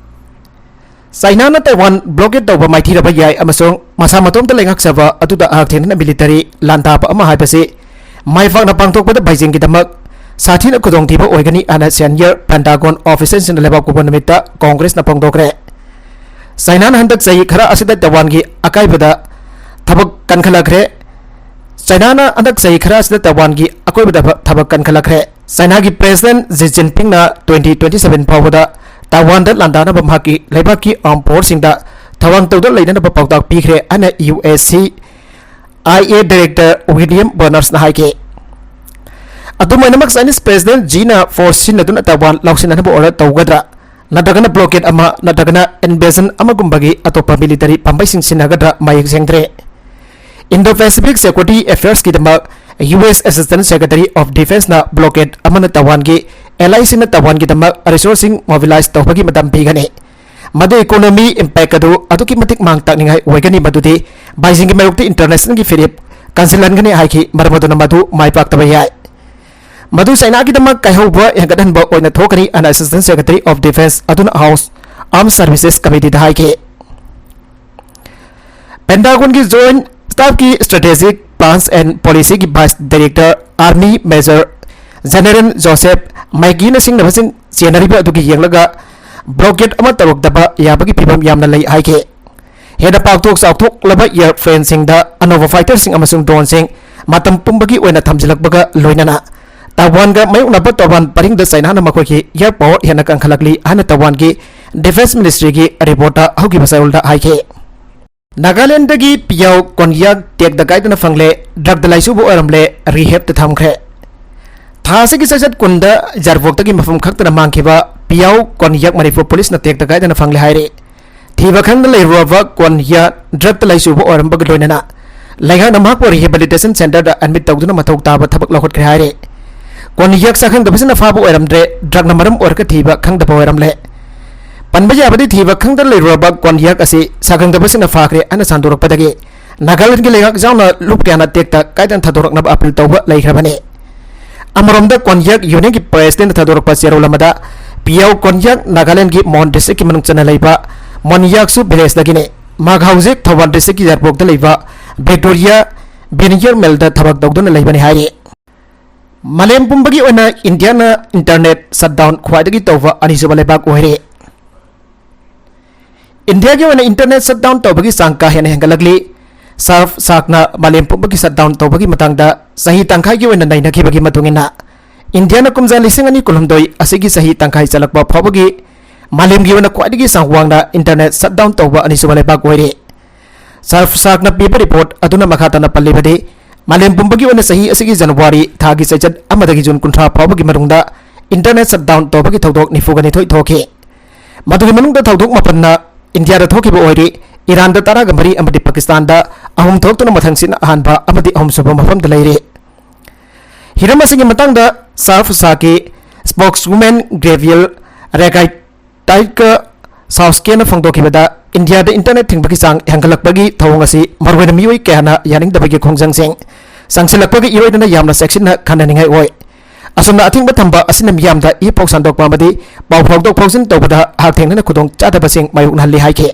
ꯆꯩꯅꯥꯅ ꯇꯥꯏꯋꯥꯟ blockade ꯇꯧꯕ ꯃꯥꯏꯊꯤꯔꯕ ꯌꯥꯏ ꯑꯃꯁꯨꯡ ꯃꯁꯥ ꯃꯇꯣꯝꯇ ꯂꯩꯉꯥꯛꯆꯕ ꯑꯗꯨꯗ ꯍꯛꯊꯦꯡꯅꯅ military ꯂꯥꯟꯗꯥꯕ ꯑꯃ ꯍꯥꯏꯕꯁꯤ ꯃꯥꯏ ꯄꯥꯛꯅ ꯄꯥꯡꯊꯣꯛꯄꯗ ꯕꯩꯖꯤꯡꯒꯤꯗꯃꯛ ꯁꯥꯊꯤꯅ ꯈꯨꯗꯣꯡꯊꯤꯕ ꯑꯣꯏꯒꯅꯤ ꯍꯥꯏꯅ senior Pentagon officialꯁꯤꯡꯅ ꯂꯩꯕꯥꯛ ꯄꯣꯛꯄ ꯅꯨꯃꯤꯠꯇ Congressꯅ ꯐꯣꯡꯗꯣꯛꯈ꯭ꯔꯦ꯫ ꯆꯩꯅꯥꯅ ꯍꯟꯗꯛ ꯆꯍꯤ ꯈꯔ ꯑꯁꯤꯗ ꯇꯥꯏꯋꯥꯟꯒꯤ ꯑꯀꯥꯏꯕꯗ ꯊꯕꯛ ꯀꯟꯈꯠꯂꯛꯈ꯭ꯔꯦ꯫ ꯆꯥꯏꯅꯥꯅ ꯍꯟꯗꯛ ꯆꯍꯤ ꯈꯔ ꯑꯁꯤꯗ ꯇꯥꯏꯋꯥꯟꯒꯤ ꯑꯀꯣꯏꯕꯗ ꯊꯕꯛ ꯀꯟꯈꯠꯂꯛꯈ꯭ꯔꯦ꯫ ꯆꯥꯏꯅꯥꯒꯤ ꯄ꯭ꯔꯦꯁꯤꯗꯦꯟꯠ ꯖꯤ ꯖꯤꯟꯄꯤꯡꯅ ꯇ꯭ꯋꯦꯟꯇꯤ ꯇ꯭ꯋꯦꯟꯇꯤ ꯁꯚꯦꯟ ꯐꯥꯎꯕꯗ ꯇꯥꯏꯋꯥꯟꯗ ꯂꯥꯟꯗꯥꯅꯕ ꯃꯍꯥꯛꯀꯤ ꯂꯩꯕꯥꯛꯀꯤ ꯑꯥꯔꯝ ꯐꯣꯔꯁꯁꯤꯡꯗ ꯊꯧꯔꯥꯡ ꯇꯧꯗꯨꯅ ꯂꯩꯅꯅꯕ ꯄꯥꯎꯇꯥꯛ ꯄꯤꯈ꯭ꯔꯦ ꯍꯥꯏꯅ U S C I A director William ꯕꯔꯅꯔꯁꯅ ꯍꯥꯏꯈꯤ꯫ ꯑꯗꯨꯝ ꯑꯣꯏꯅꯃꯛ, ꯆꯥꯏꯅꯤꯁ ꯄ꯭ꯔꯦꯁꯤꯗꯦꯟꯠ ꯖꯤꯅ ꯐꯣꯔꯁ ꯁꯤꯖꯤꯟꯅꯗꯨꯅ ꯇꯥꯏꯋꯥꯟ ꯂꯧꯁꯤꯟꯅꯅꯕ ꯑꯣꯔꯗꯔ ꯇꯧꯒꯗ꯭ꯔꯥ ꯅꯠꯇ꯭ꯔꯒꯅ ꯕ꯭ꯂꯣꯀꯦꯗ ꯑꯃ ꯅꯠꯇ꯭ꯔꯒꯅ ꯏꯟꯚꯦꯖꯟ ꯑꯃꯒꯨꯝꯕꯒꯤ ꯑꯇꯣꯞꯄ ꯃꯤꯂꯤꯇꯔꯤ ꯄꯥꯝꯕꯩꯁꯤꯡ ꯁꯤꯖꯤꯟꯅꯒꯗ꯭ꯔꯥ ꯃꯌꯦꯛ ꯁꯦꯡꯗ꯭ꯔꯦ꯫ ꯏꯟꯗꯣ ꯄꯦꯁꯤꯐꯤꯛ ꯁꯦꯀ꯭ꯌꯨꯔꯤꯇꯤ ꯑꯦꯐꯤꯌꯔꯁꯀꯤꯗꯃꯛ U S assistant secretary of ꯗꯤꯐꯦꯟꯁꯅ ꯕ꯭ꯂꯣꯀꯦꯗ ꯑꯃꯅ ꯇꯥꯏꯋꯥꯟꯒꯤ ꯑꯦꯂꯥꯏꯁꯤꯡꯅ ꯇꯥꯏꯋꯥꯟꯒꯤꯗꯃꯛ ꯔꯤꯁꯣꯔꯁꯁꯤꯡ ꯃꯣꯕꯤꯂꯥꯏꯖ ꯇꯧꯕꯒꯤ ꯃꯇꯝ ꯄꯤꯒꯅꯤ꯫ ꯃꯗꯨ ꯏꯀꯣꯅꯣꯃꯤ ꯏꯝꯄꯦꯛ ꯑꯗꯨ ꯑꯗꯨꯛꯀꯤ ꯃꯇꯤꯛ ꯃꯥꯡ ꯇꯥꯛꯅꯤꯡꯉꯥꯏ ꯑꯣꯏꯒꯅꯤ, ꯃꯗꯨꯗꯤ ꯕꯥꯏꯖꯤꯡꯒꯤ ꯃꯥꯌꯣꯛꯇ ꯏꯟꯇꯔꯅꯦꯁꯅꯦꯜꯒꯤ ꯐꯤꯔꯦꯞ ꯀꯟꯁꯤꯜꯍꯟꯒꯅꯤ ꯍꯥꯏꯈꯤ꯫ ꯃꯔꯝ ꯑꯗꯨꯅ ꯃꯗꯨ ꯃꯥꯏ ꯄꯥꯛꯇꯕ ꯌꯥꯏ꯫ ꯃꯗꯨ ꯆꯥꯏꯅꯥꯒꯤꯗꯃꯛ ꯀꯥꯏꯍꯧꯕ ꯍꯦꯟꯒꯠꯍꯟꯕ ꯑꯣꯏꯅ ꯊꯣꯛꯀꯅꯤ ꯍꯥꯏꯅ ꯑꯦꯁꯤꯁꯇꯦꯟꯠ ꯁꯦꯀ꯭ꯔꯦꯇꯔꯤ ꯑꯣꯐ ꯗꯤꯐꯦꯟꯁ ꯑꯗꯨꯅ ꯍꯥꯎꯁ ꯑꯥꯔꯝ ꯁꯔꯚꯤꯁꯦꯁ ꯀꯃꯤꯇꯤꯗ ꯍꯥꯏꯈꯤ꯫ ꯄꯦꯟꯇꯥꯒꯣꯟꯒꯤ ꯖꯣꯏꯟꯠ ꯁ꯭ꯇꯥꯐꯀꯤ ꯁ꯭ꯇ꯭ꯔꯦꯇꯦꯖꯤꯛ ꯄ꯭ꯂꯥꯟꯁ ꯑꯦꯟ ꯄꯣꯂꯤꯁꯤꯒꯤ vice director army major general Joseph ꯃꯥꯏꯒꯤꯅ ꯁꯤꯡꯅꯕꯁꯤꯡ ꯆꯦꯟꯅꯔꯤꯕ ꯑꯗꯨꯒꯤ ꯌꯦꯡꯂꯒ ꯕ꯭ꯂꯣꯀꯦꯗ ꯑꯃ ꯇꯧꯔꯛꯇꯕ ꯌꯥꯕꯒꯤ ꯐꯤꯚꯝ ꯌꯥꯝꯅ ꯂꯩ ꯍꯥꯏꯈꯤ꯫ ꯍꯦꯟꯅ ꯄꯥꯛꯊꯣꯛ ꯆꯥꯎꯊꯣꯛꯂꯕ ꯑꯦꯌꯔꯐ꯭ꯔꯦꯟꯁꯤꯡꯗ ꯑꯅꯧꯕ ꯐꯥꯏꯇꯔꯁꯤꯡ ꯑꯃꯁꯨꯡ ꯗ꯭ꯔꯣꯟꯁꯤꯡ ꯃꯇꯝ ꯄꯨꯝꯕꯒꯤ ꯑꯣꯏꯅ ꯊꯝꯖꯤꯜꯂꯛꯄꯒ ꯂꯣꯏꯅꯅ ꯇꯥꯏꯋꯥꯟꯒ ꯃꯥꯌꯣꯛꯅꯕ ꯇꯣꯔꯕꯥꯟ ꯄꯔꯤꯡꯗ ꯆꯥꯏꯅꯥꯅ ꯃꯈꯣꯏꯒꯤ ꯑꯦꯌꯔ ꯄꯥꯋꯔ ꯍꯦꯟꯅ ꯀꯟꯈꯠꯂꯛꯂꯤ ꯍꯥꯏꯅ ꯇꯥꯏꯋꯥꯟꯒꯤ ꯗꯤꯐꯦꯟꯁ ꯃꯤꯅꯤꯁꯇ꯭ꯔꯤꯒꯤ ꯔꯤꯄꯣꯔꯠꯇ ꯍꯧꯈꯤꯕ ꯆꯌꯣꯜꯗ ꯍꯥꯏꯈꯤ꯫ ꯅꯥꯒꯥꯂꯦꯟꯗꯒꯤ ꯄꯤꯌꯥꯎ ꯀꯣꯟꯌꯥꯛ ꯇꯦꯛꯇ ꯀꯥꯏꯗꯅ ꯐꯪꯂꯦ꯫ ꯗ꯭ꯔꯒꯇ ꯂꯥꯏꯆꯨꯕ ꯑꯣꯏꯔꯝꯂꯦ, ꯔꯤꯍꯦꯞꯇ ꯊꯝꯈ꯭ꯔꯦ꯫ ꯊꯥ ꯑꯁꯤꯒꯤ ꯆꯩꯆꯠ ꯀꯨꯟꯗ ꯌꯥꯔꯕꯣꯛꯇꯒꯤ ꯃꯐꯝ ꯈꯛꯇꯅ ꯃꯥꯡꯈꯤꯕ ꯄꯤꯌꯥꯎ ꯀꯣꯟꯌꯥꯛ ꯃꯅꯤꯄꯨꯔ ꯄꯨꯂꯤꯁꯅ ꯇꯦꯛꯇ ꯀꯥꯏꯗꯅ ꯐꯪꯂꯦ ꯍꯥꯏꯔꯦ꯫ ꯊꯤꯕ ꯈꯪꯗ ꯂꯩꯔꯨꯔꯕ ꯀꯣꯟꯌꯥ ꯗ꯭ꯔꯒꯇ ꯂꯥꯏꯆꯨꯕ ꯑꯣꯏꯔꯝꯕꯒ ꯂꯣꯏꯅꯅ ꯂꯩꯉꯥꯛꯅ ꯃꯍꯥꯛꯄꯨ ꯔꯤꯍꯦꯕꯤꯂꯤꯇꯦꯁꯟ ꯁꯦꯟꯇꯔꯗ ꯑꯦꯗꯃꯤꯠ ꯇꯧꯗꯨꯅ ꯃꯊꯧ ꯇꯥꯕ ꯊꯕꯛ ꯂꯧꯈꯠꯈ꯭ꯔꯦ ꯍꯥꯏꯔꯦ꯫ ꯀꯣꯟꯌꯥꯛ ꯁꯛꯈꯪꯗꯕꯁꯤꯡꯅ ꯐꯥꯕ ꯑꯣꯏꯔꯝꯗ꯭ꯔꯦ, ꯗ꯭ꯔꯒꯅ ꯃꯔꯝ ꯑꯣꯏꯔꯒ ꯊꯤꯕ ꯈꯪꯗꯕ ꯑꯣꯏꯔꯝꯂꯦ꯫ ꯄꯟꯕ ꯌꯥꯕꯗꯤ, ꯊꯤꯕ ꯈꯪꯗ ꯂꯩꯔꯨꯔꯕ ꯀꯣꯟꯌꯥꯛ ꯑꯁꯤ ꯁꯛꯈꯪꯗꯕꯁꯤꯡꯅ ꯐꯥꯈ꯭ꯔꯦ ꯍꯥꯏꯅ ꯁꯟꯗꯣꯔꯛꯄꯗꯒꯤ ꯅꯥꯒꯥꯂꯦꯟꯗꯒꯤ ꯂꯩꯉꯥꯛ ꯌꯥꯎꯅ ꯂꯨꯞ ꯀꯌꯥꯅ ꯇꯦꯛꯇ ꯀꯥꯏꯗꯅ ꯊꯥꯗꯣꯔꯛꯅꯕ ꯑꯄꯤꯜ ꯇꯧꯕ ꯂꯩꯈ꯭ꯔꯕꯅꯤ꯫ ꯑꯃꯔꯣꯝꯗ, ꯀꯣꯟꯌꯥꯛ ꯌꯨꯅꯤꯌꯟꯒꯤ ꯄ꯭ꯔꯦꯁꯤꯗꯦꯟꯠꯅ ꯊꯥꯗꯣꯔꯛꯄ ꯆꯦꯔꯣꯜ ꯑꯃꯗ, ꯄꯤꯌꯥꯎ ꯀꯣꯟꯌꯥꯛ ꯅꯥꯒꯥꯂꯦꯟꯗꯒꯤ ꯃꯣꯟ ꯗꯤꯁꯇ꯭ꯔꯤꯛꯀꯤ ꯃꯅꯨꯡ ꯆꯟꯅ ꯂꯩꯕ ꯃꯣꯟꯌꯥꯛꯁꯨ ꯚꯤꯂꯦꯖꯇꯒꯤꯅꯤ꯫ ꯃꯍꯥꯛ ꯍꯧꯖꯤꯛ ꯊꯧꯕꯥꯜ ꯗꯤꯁꯇ꯭ꯔꯤꯛꯀꯤ ꯌꯥꯔꯕꯣꯛꯇ ꯂꯩꯕ ꯚꯤꯛꯇꯣꯔꯤꯌꯥ ꯕꯤꯅꯤꯌꯔ ꯃꯤꯜꯗ ꯊꯕꯛ ꯇꯧꯗꯨꯅ ꯂꯩꯕꯅꯤ ꯍꯥꯏꯔꯤ꯫ ꯃꯥꯂꯦꯝ ꯄꯨꯝꯕꯒꯤ ꯑꯣꯏꯅ ꯏꯟꯗꯤꯌꯥꯅ ꯏꯟꯇꯔꯅꯦꯠ ꯁꯠꯗꯥꯎꯟ ꯈ꯭ꯋꯥꯏꯗꯒꯤ ꯇꯧꯕ ꯑꯅꯤꯁꯨꯕ ꯂꯩꯕꯥꯛ ꯑꯣꯏꯔꯦ꯫ ꯏꯟꯗꯤꯌꯥꯒꯤ ꯑꯣꯏꯅ ꯏꯟꯇꯔꯅꯦꯠ ꯁꯠꯗꯥꯎꯟ ꯇꯧꯕꯒꯤ ꯆꯥꯡ ꯀꯥ ꯍꯦꯟꯅ ꯍꯦꯟꯒꯠꯂꯛꯂꯤ꯫ ꯁꯥꯔꯐ ꯁꯥꯛꯅ ꯃꯥꯂꯦꯝ ꯄꯨꯝꯕꯒꯤ ꯁꯠꯗꯥꯎꯟ ꯇꯧꯕꯒꯤ ꯃꯇꯥꯡꯗ ꯆꯍꯤ ꯇꯪꯈꯥꯏꯒꯤ ꯑꯣꯏꯅ ꯅꯩꯅꯈꯤꯕꯒꯤ ꯃꯇꯨꯡ ꯏꯟꯅ, ꯏꯟꯗꯤꯌꯥꯅ ꯀꯨꯝꯖꯥ ꯂꯤꯁꯤꯡ ꯑꯅꯤ ꯀꯨꯟꯍꯨꯝꯗꯣꯏ ꯑꯁꯤꯒꯤ ꯆꯍꯤ ꯇꯪꯈꯥꯏ ꯆꯜꯂꯛꯄ ꯐꯥꯎꯕꯒꯤ ꯃꯥꯂꯦꯝꯒꯤ ꯑꯣꯏꯅ ꯈ꯭ꯋꯥꯏꯗꯒꯤ ꯆꯥꯡ ꯋꯥꯡꯅ ꯏꯟꯇꯔꯅꯦꯠ ꯁꯠꯗꯥꯎꯟ ꯇꯧꯕ ꯑꯅꯤꯁꯨꯕ ꯂꯩꯕꯥꯛ ꯑꯣꯏꯔꯦ꯫ ꯁꯥꯔꯐ ꯁꯥꯛꯅ ꯄꯤꯕ ꯔꯤꯄꯣꯔꯠ ꯑꯗꯨꯅ ꯃꯈꯥ ꯇꯥꯅ ꯄꯜꯂꯤꯕꯗꯤ, ꯃꯥꯂꯦꯝ ꯄꯨꯝꯕꯒꯤ ꯑꯣꯏꯅ ꯆꯍꯤ ꯑꯁꯤꯒꯤ ꯖꯅꯋꯥꯔꯤ ꯊꯥꯒꯤ ꯆꯩꯆꯠ ꯑꯃꯗꯒꯤ ꯖꯨꯟ ꯀꯨꯟꯊ꯭ꯔꯥ ꯐꯥꯎꯕꯒꯤ ꯃꯅꯨꯡꯗ ꯏꯟꯇꯔꯅꯦꯠ ꯁꯠꯗꯥꯎꯟ ꯇꯧꯕꯒꯤ ꯊꯧꯗꯣꯛ ꯅꯤꯐꯨꯒ ꯅꯤꯊꯣꯏ ꯊꯣꯛꯈꯤ꯫ ꯃꯗꯨꯒꯤ ꯃꯅꯨꯡꯗ ꯊꯧꯗꯣꯛ ꯃꯥꯄꯟꯅ ꯏꯟꯗꯤꯌꯥꯗ ꯊꯣꯛꯈꯤꯕ ꯑꯣꯏꯔꯤ, ꯏꯔꯥꯟꯗ ꯇꯔꯥꯒ ꯃꯔꯤ ꯑꯃꯗꯤ ꯄꯥꯀꯤꯁꯇꯥꯟꯗ ꯑꯍꯨꯝ ꯊꯣꯛꯇꯨꯅ ꯃꯊꯪꯁꯤꯠꯅ ꯑꯍꯥꯟꯕ ꯑꯃꯗꯤ ꯑꯍꯨꯝꯁꯨꯕ ꯃꯐꯝꯗ ꯂꯩꯔꯤ꯫ ꯍꯤꯔꯝ ꯑꯁꯤꯒꯤ ꯃꯇꯥꯡꯗ ꯁꯥꯔꯐ ꯁꯥꯛꯀꯤ ꯁ꯭ꯄꯣꯛꯁꯋꯨꯃꯦꯟ ꯒ꯭ꯔꯦꯚꯤꯌꯦꯜ ꯔꯦꯒꯥꯏꯇꯥꯏꯠꯀ ꯁꯥꯎꯁꯀꯦꯅ ꯐꯣꯡꯗꯣꯛꯈꯤꯕꯗ, ꯏꯟꯗꯤꯌꯥꯗ ꯏꯟꯇꯔꯅꯦꯠ ꯊꯤꯡꯕꯒꯤ ꯆꯥꯡ ꯍꯦꯟꯒꯠꯂꯛꯄꯒꯤ ꯊꯧꯑꯣꯡ ꯑꯁꯤ ꯃꯔꯨꯑꯣꯏꯅ ꯃꯤꯑꯣꯏ ꯀꯌꯥꯅ ꯌꯥꯅꯤꯡꯗꯕꯒꯤ ꯈꯣꯡꯖꯪꯁꯤꯡ ꯆꯪꯁꯤꯜꯂꯛꯄꯒ ꯏꯔꯣꯏꯅꯅ ꯌꯥꯝꯅ ꯆꯦꯛꯁꯤꯟꯅ ꯈꯟꯅꯅꯤꯡꯉꯥꯏ ꯑꯣꯏ꯫ ꯑꯁꯨꯝꯅ ꯑꯊꯤꯡꯕ ꯊꯝꯕ ꯑꯁꯤꯅ ꯃꯤꯌꯥꯝꯗ ꯏ ꯄꯥꯎ ꯁꯟꯗꯣꯛꯄ ꯑꯃꯗꯤ ꯄꯥꯎ ꯐꯥꯎꯗꯣꯛ ꯐꯥꯎꯖꯤꯟ ꯇꯧꯕꯗ ꯍꯛꯊꯦꯡꯅꯅ ꯈꯨꯗꯣꯡꯆꯥꯗꯕꯁꯤꯡ ꯃꯥꯌꯣꯛꯅꯍꯜꯂꯤ ꯍꯥꯏꯈꯤ꯫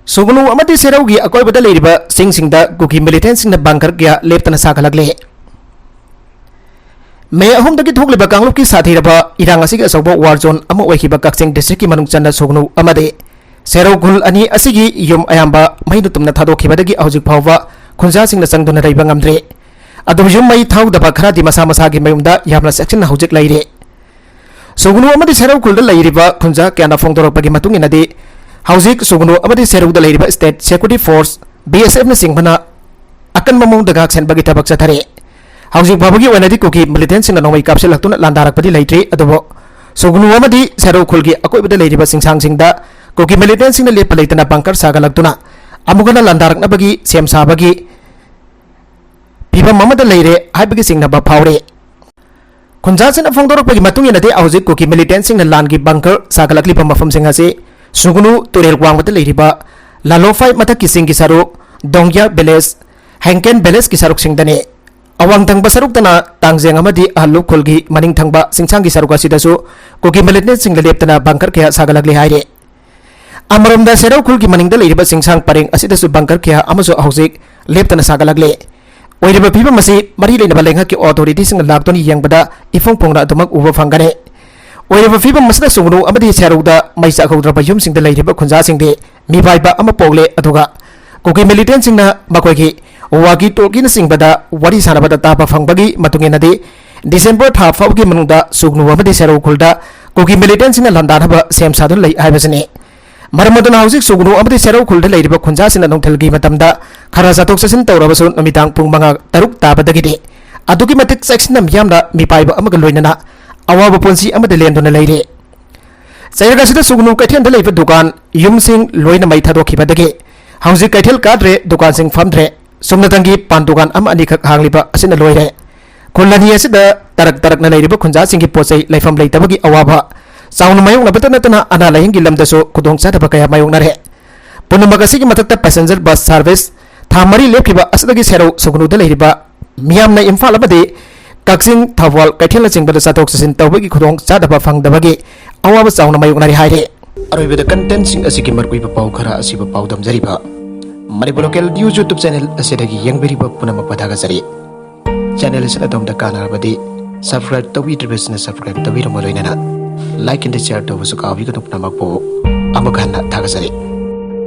ꯁꯨꯒꯅꯨ ꯑꯃꯗꯤ ꯁꯦꯔꯧꯒꯤ ꯑꯀꯣꯏꯕꯗ ꯂꯩꯔꯤꯕ ꯆꯤꯡꯁꯤꯡꯗ ꯀꯨꯀꯤ ꯃꯤꯂꯤꯇꯦꯟꯁꯤꯡꯅ ꯕꯪꯀꯔ ꯀꯌꯥ ꯂꯦꯞꯇꯅ ꯁꯥꯒꯠꯂꯛꯂꯤ꯫ ꯃꯦ ꯑꯍꯨꯝꯗꯒꯤ ꯊꯣꯛꯂꯤꯕ ꯀꯥꯡꯂꯨꯞꯀꯤ ꯁꯥꯊꯤꯔꯕ ꯏꯔꯥꯡ ꯑꯁꯤꯒꯤ ꯑꯆꯧꯕ ꯋꯥꯔ ꯖꯣꯟ ꯑꯃ ꯑꯣꯏꯈꯤꯕ ꯀꯛꯆꯤꯡ ꯗꯤꯁꯇ꯭ꯔꯤꯛꯀꯤ ꯃꯅꯨꯡ ꯆꯟꯅ ꯁꯨꯒꯅꯨ ꯑꯃꯗꯤ ꯁꯦꯔꯧ ꯈꯨꯜ ꯑꯅꯤ ꯑꯁꯤꯒꯤ ꯌꯨꯝ ꯑꯌꯥꯝꯕ ꯃꯩꯅ ꯇꯨꯝꯅ ꯊꯥꯗꯣꯛꯈꯤꯕꯗꯒꯤ ꯍꯧꯖꯤꯛ ꯐꯥꯎꯕ ꯈꯨꯟꯖꯥꯁꯤꯡꯅ ꯆꯪꯗꯨꯅ ꯂꯩꯕ ꯉꯝꯗ꯭ꯔꯤ꯫ ꯑꯗꯨꯕꯨ ꯌꯨꯝ ꯃꯩ ꯊꯥꯍꯧꯗꯕ ꯈꯔꯗꯤ ꯃꯁꯥ ꯃꯁꯥꯒꯤ ꯃꯌꯨꯝꯗ ꯌꯥꯝꯅ ꯆꯦꯛꯁꯤꯟꯅ ꯍꯧꯖꯤꯛ ꯂꯩꯔꯤ꯫ ꯁꯨꯒꯅꯨ ꯑꯃꯗꯤ ꯁꯦꯔꯧ ꯈꯨꯜꯗ ꯂꯩꯔꯤꯕ ꯈꯨꯟꯖꯥ ꯀꯌꯥꯅ ꯐꯣꯡꯗꯣꯔꯛꯄꯒꯤ ꯃꯇꯨꯡ ꯏꯟꯅꯗꯤ, ꯍꯧꯖꯤꯛ ꯁꯨꯒꯅꯨ ꯑꯃꯗꯤ ꯁꯦꯔꯧꯗ ꯂꯩꯔꯤꯕ ꯁ꯭ꯇꯦꯠ ꯁꯦꯀ꯭ꯌꯨꯔꯤꯇꯤ ꯐꯣꯔꯁ, ꯕꯤ ꯑꯦꯁ ꯑꯦꯐꯅꯆꯤꯡꯕꯅ ꯑꯀꯟꯕ ꯃꯑꯣꯡꯗ ꯉꯥꯛ ꯁꯦꯟꯕꯒꯤ ꯊꯕꯛ ꯆꯠꯊꯔꯤ꯫ ꯍꯧꯖꯤꯛ ꯐꯥꯎꯕꯒꯤ ꯑꯣꯏꯅꯗꯤ ꯀꯨꯀꯤ ꯃꯤꯂꯤꯇꯦꯟꯁꯤꯡꯅ ꯅꯣꯡꯃꯩ ꯀꯥꯞꯁꯤꯜꯂꯛꯇꯨꯅ ꯂꯥꯟꯗꯥꯔꯛꯄꯗꯤ ꯂꯩꯇ꯭ꯔꯤ, ꯑꯗꯨꯕꯨ ꯁꯨꯒꯅꯨ ꯑꯃꯗꯤ ꯁꯦꯔꯧ ꯈꯨꯜꯒꯤ ꯑꯀꯣꯏꯕꯗ ꯂꯩꯔꯤꯕ ꯆꯤꯡꯁꯥꯡꯁꯤꯡꯗ ꯀꯨꯀꯤ ꯃꯤꯂꯤꯇꯦꯟꯁꯤꯡꯅ ꯂꯦꯞꯄ ꯂꯩꯇꯅ ꯕꯪꯀꯔ ꯁꯥꯒꯠꯂꯛꯇꯨꯅ ꯑꯃꯨꯛ ꯍꯟꯅ ꯂꯥꯟꯗꯥꯔꯛꯅꯕꯒꯤ ꯁꯦꯝ ꯁꯥꯕꯒꯤ ꯐꯤꯕꯝ ꯑꯃꯗ ꯂꯩꯔꯦ ꯍꯥꯏꯕꯒꯤ ꯆꯤꯡꯅꯕ ꯐꯥꯎꯔꯤ꯫ ꯈꯨꯟꯖꯥꯁꯤꯡꯅ ꯐꯣꯡꯗꯣꯔꯛꯄꯒꯤ ꯃꯇꯨꯡ ꯏꯟꯅꯗꯤ, ꯍꯧꯖꯤꯛ ꯀꯨꯀꯤ ꯃꯤꯂꯤꯇꯦꯟꯁꯤꯡꯅ ꯂꯥꯟꯒꯤ ꯕꯪꯀꯔ ꯁꯥꯒꯠꯂꯛꯂꯤꯕ ꯃꯐꯝꯁꯤꯡ ꯑꯁꯤ ꯁꯨꯒꯅꯨ ꯇꯨꯔꯦꯜ ꯋꯥꯡꯃꯗ ꯂꯩꯔꯤꯕ ꯂꯥꯂꯣꯐꯥꯏ ꯃꯊꯛꯀꯤ ꯆꯤꯡꯒꯤ ꯁꯔꯨꯛ, ꯗꯣꯡꯒ꯭ꯌꯥ ꯚꯤꯂꯦꯖ, ꯍꯦꯡꯀꯦꯟ ꯚꯤꯂꯦꯖꯀꯤ ꯁꯔꯨꯛꯁꯤꯡꯗꯅꯤ꯫ ꯑꯋꯥꯡ ꯊꯪꯕ ꯁꯔꯨꯛꯇꯅ ꯇꯥꯡꯖꯦꯡ ꯑꯃꯗꯤ ꯑꯍꯜꯂꯨꯞ ꯈꯨꯜꯒꯤ ꯃꯅꯤꯡ ꯊꯪꯕ ꯆꯤꯡꯁꯥꯡꯒꯤ ꯁꯔꯨꯛ ꯑꯁꯤꯗꯁꯨ ꯀꯨꯀꯤ ꯃꯤꯂꯤꯇꯦꯟꯁꯤꯡꯅ ꯂꯦꯞꯇꯅ ꯕꯪꯀꯔ ꯀꯌꯥ ꯁꯥꯒꯠꯂꯛꯂꯤ ꯍꯥꯏꯔꯤ꯫ ꯑꯃꯔꯣꯝꯗ ꯁꯦꯔꯧ ꯈꯨꯜꯒꯤ ꯃꯅꯤꯡꯗ ꯂꯩꯔꯤꯕ ꯆꯤꯡꯁꯥꯡ ꯄꯔꯦꯡ ꯑꯁꯤꯗꯁꯨ ꯕꯪꯀꯔ ꯀꯌꯥ ꯑꯃꯁꯨ ꯍꯧꯖꯤꯛ ꯂꯦꯞꯇꯅ ꯁꯥꯒꯠꯂꯛꯂꯤ꯫ ꯑꯣꯏꯔꯤꯕ ꯐꯤꯕꯝ ꯑꯁꯤ ꯃꯔꯤ ꯂꯩꯅꯕ ꯂꯩꯉꯥꯛꯀꯤ ꯑꯣꯊꯣꯔꯤꯇꯤꯁꯤꯡꯅ ꯂꯥꯛꯇꯨꯅ ꯌꯦꯡꯕꯗ ꯏꯐꯣꯡ ꯐꯣꯡꯅ ꯑꯗꯨꯃꯛ ꯎꯕ ꯐꯪꯒꯅꯤ꯫ ꯑꯣꯏꯔꯤꯕ ꯐꯤꯕꯝ ꯑꯁꯤꯗ ꯁꯨꯒꯅꯨ ꯑꯃꯗꯤ ꯁꯦꯔꯧꯗ ꯃꯩ ꯆꯥꯛꯍꯧꯗ꯭ꯔꯕ ꯌꯨꯝꯁꯤꯡꯗ ꯂꯩꯔꯤꯕ ꯈꯨꯟꯖꯥꯁꯤꯡꯗꯤ ꯃꯤꯄꯥꯏꯕ ꯑꯃ ꯄꯣꯛꯂꯦ, ꯑꯗꯨꯒ ꯀꯨꯀꯤ ꯃꯤꯂꯤꯇꯦꯟꯁꯤꯡꯅ ꯃꯈꯣꯏꯒꯤ ꯋꯥꯀꯤ ꯇꯣꯀꯤꯅꯆꯤꯡꯕꯗ ꯋꯥꯔꯤ ꯁꯥꯟꯅꯕꯗ ꯇꯥꯕ ꯐꯪꯕꯒꯤ ꯃꯇꯨꯡ ꯏꯟꯅꯗꯤ, ꯗꯤꯁꯦꯝꯕꯔ ꯊꯥ ꯐꯥꯎꯕꯒꯤ ꯃꯅꯨꯡꯗ ꯁꯨꯒꯅꯨ ꯑꯃꯗꯤ ꯁꯦꯔꯧ ꯈꯨꯜꯗ ꯀꯨꯀꯤ ꯃꯤꯂꯤꯇꯦꯟꯁꯤꯡꯅ ꯂꯥꯟꯗꯥꯅꯕ ꯁꯦꯝ ꯁꯥꯗꯨꯅ ꯂꯩ ꯍꯥꯏꯕꯁꯤꯅꯤ꯫ ꯃꯔꯝ ꯑꯗꯨꯅ ꯍꯧꯖꯤꯛ ꯁꯨꯒꯅꯨ ꯑꯃꯗꯤ ꯁꯦꯔꯧ ꯈꯨꯜꯗ ꯂꯩꯔꯤꯕ ꯈꯨꯟꯖꯥꯁꯤꯡꯅ ꯅꯨꯡꯊꯤꯜꯒꯤ ꯃꯇꯝꯗ ꯈꯔ ꯆꯠꯊꯣꯛ ꯆꯠꯁꯤꯟ ꯇꯧꯔꯕꯁꯨ, ꯅꯨꯃꯤꯗꯥꯡ ꯄꯨꯡ ꯃꯉꯥ ꯇꯔꯨꯛ ꯇꯥꯕꯗꯒꯤꯗꯤ ꯑꯗꯨꯛꯀꯤ ꯃꯇꯤꯛ ꯆꯦꯛꯁꯤꯟꯅ ꯃꯤꯌꯥꯝꯅ ꯃꯤꯄꯥꯏꯕ ꯑꯃꯒ ꯂꯣꯏꯅꯅ ꯑꯋꯥꯕ ꯄꯨꯟꯁꯤ ꯑꯃꯗ ꯂꯦꯟꯗꯨꯅ ꯂꯩꯔꯦ꯫ ꯆꯩꯔꯛ ꯑꯁꯤꯗ ꯁꯨꯒꯅꯨ ꯀꯩꯊꯦꯜꯗ ꯂꯩꯕ ꯗꯨꯀꯥꯟ ꯌꯨꯝꯁꯤꯡ ꯂꯣꯏꯅ ꯃꯩ ꯊꯥꯗꯣꯛꯈꯤꯕꯗꯒꯤ ꯍꯧꯖꯤꯛ ꯀꯩꯊꯦꯜ ꯀꯥꯗ꯭ꯔꯦ, ꯗꯨꯀꯥꯟꯁꯤꯡ ꯐꯝꯗ꯭ꯔꯦ꯫ ꯁꯨꯞꯅꯇꯪꯒꯤ ꯄꯥꯟ ꯗꯨꯀꯥꯟ ꯑꯃ ꯑꯅꯤꯈꯛ ꯍꯥꯡꯂꯤꯕ ꯑꯁꯤꯅ ꯂꯣꯏꯔꯦ꯫ ꯈꯨꯜ ꯑꯅꯤ ꯑꯁꯤꯗ ꯇꯔꯛ ꯇꯔꯛꯅ ꯂꯩꯔꯤꯕ ꯈꯨꯟꯖꯥꯁꯤꯡꯒꯤ ꯄꯣꯠ ꯆꯩ ꯂꯩꯐꯝ ꯂꯩꯇꯕꯒꯤ ꯑꯋꯥꯕ ꯆꯥꯎꯅ ꯃꯥꯌꯣꯛꯅꯕꯇ ꯅꯠꯇꯅ, ꯑꯅꯥ ꯂꯥꯌꯦꯡꯒꯤ ꯂꯝꯗꯁꯨ ꯈꯨꯗꯣꯡꯆꯥꯗꯕ ꯀꯌꯥ ꯃꯥꯌꯣꯛꯅꯔꯦ꯫ ꯄꯨꯝꯅꯃꯛ ꯑꯁꯤꯒꯤ ꯃꯊꯛꯇ passenger bus service ꯊꯥ ꯃꯔꯤ ꯂꯦꯞꯈꯤꯕ ꯑꯁꯤꯗꯒꯤ ꯁꯦꯔꯧ ꯁꯨꯒꯅꯨꯗ ꯂꯩꯔꯤꯕ ꯃꯤꯌꯥꯝꯅ ꯏꯝꯐꯥꯜ ꯑꯃꯗꯤ ꯀꯛꯆꯤꯡ, ꯊꯧꯕꯥꯜ, ꯀꯩꯊꯦꯜꯅꯆꯤꯡꯕꯗ ꯆꯠꯊꯣꯛ ꯆꯠꯁꯤꯟ ꯇꯧꯕꯒꯤ ꯈꯨꯗꯣꯡ ꯆꯥꯗꯕ ꯐꯪꯗꯕꯒꯤ ꯑꯋꯥꯕ ꯆꯥꯎꯅ ꯃꯥꯌꯣꯛꯅꯔꯤ ꯍꯥꯏꯔꯤ꯫ ꯑꯔꯣꯏꯕꯗ contentꯁꯤꯡ ꯑꯁꯤꯒꯤ ꯃꯔꯨꯑꯣꯏꯕ ꯄꯥꯎ ꯈꯔ ꯑꯁꯤꯕꯨ ꯄꯥꯎꯗꯝꯖꯔꯤꯕ Manipur Local News YouTube channel ꯑꯁꯤꯗꯒꯤ ꯌꯦꯡꯕꯤꯔꯤꯕ ꯄꯨꯝꯅꯃꯛꯄꯨ ꯊꯥꯒꯠꯆꯔꯤ꯫ Channel ꯑꯁꯤꯅ ꯑꯗꯣꯝꯗ ꯀꯥꯟꯅꯔꯕꯗꯤ subscribe ꯇꯧꯕꯤꯗ꯭ꯔꯤꯕꯁꯤꯡꯅ subscribe ꯇꯧꯕꯤꯔꯝꯕ ꯂꯣꯏꯅꯅ like and share ꯇꯧꯕꯁꯨ ꯀꯥꯎꯕꯤꯒꯅꯨ꯫ ꯄꯨꯝꯅꯃꯛꯄꯨ ꯑꯃꯨꯛ ꯍꯟꯅ ꯊꯥꯒꯠꯆꯔꯤ꯫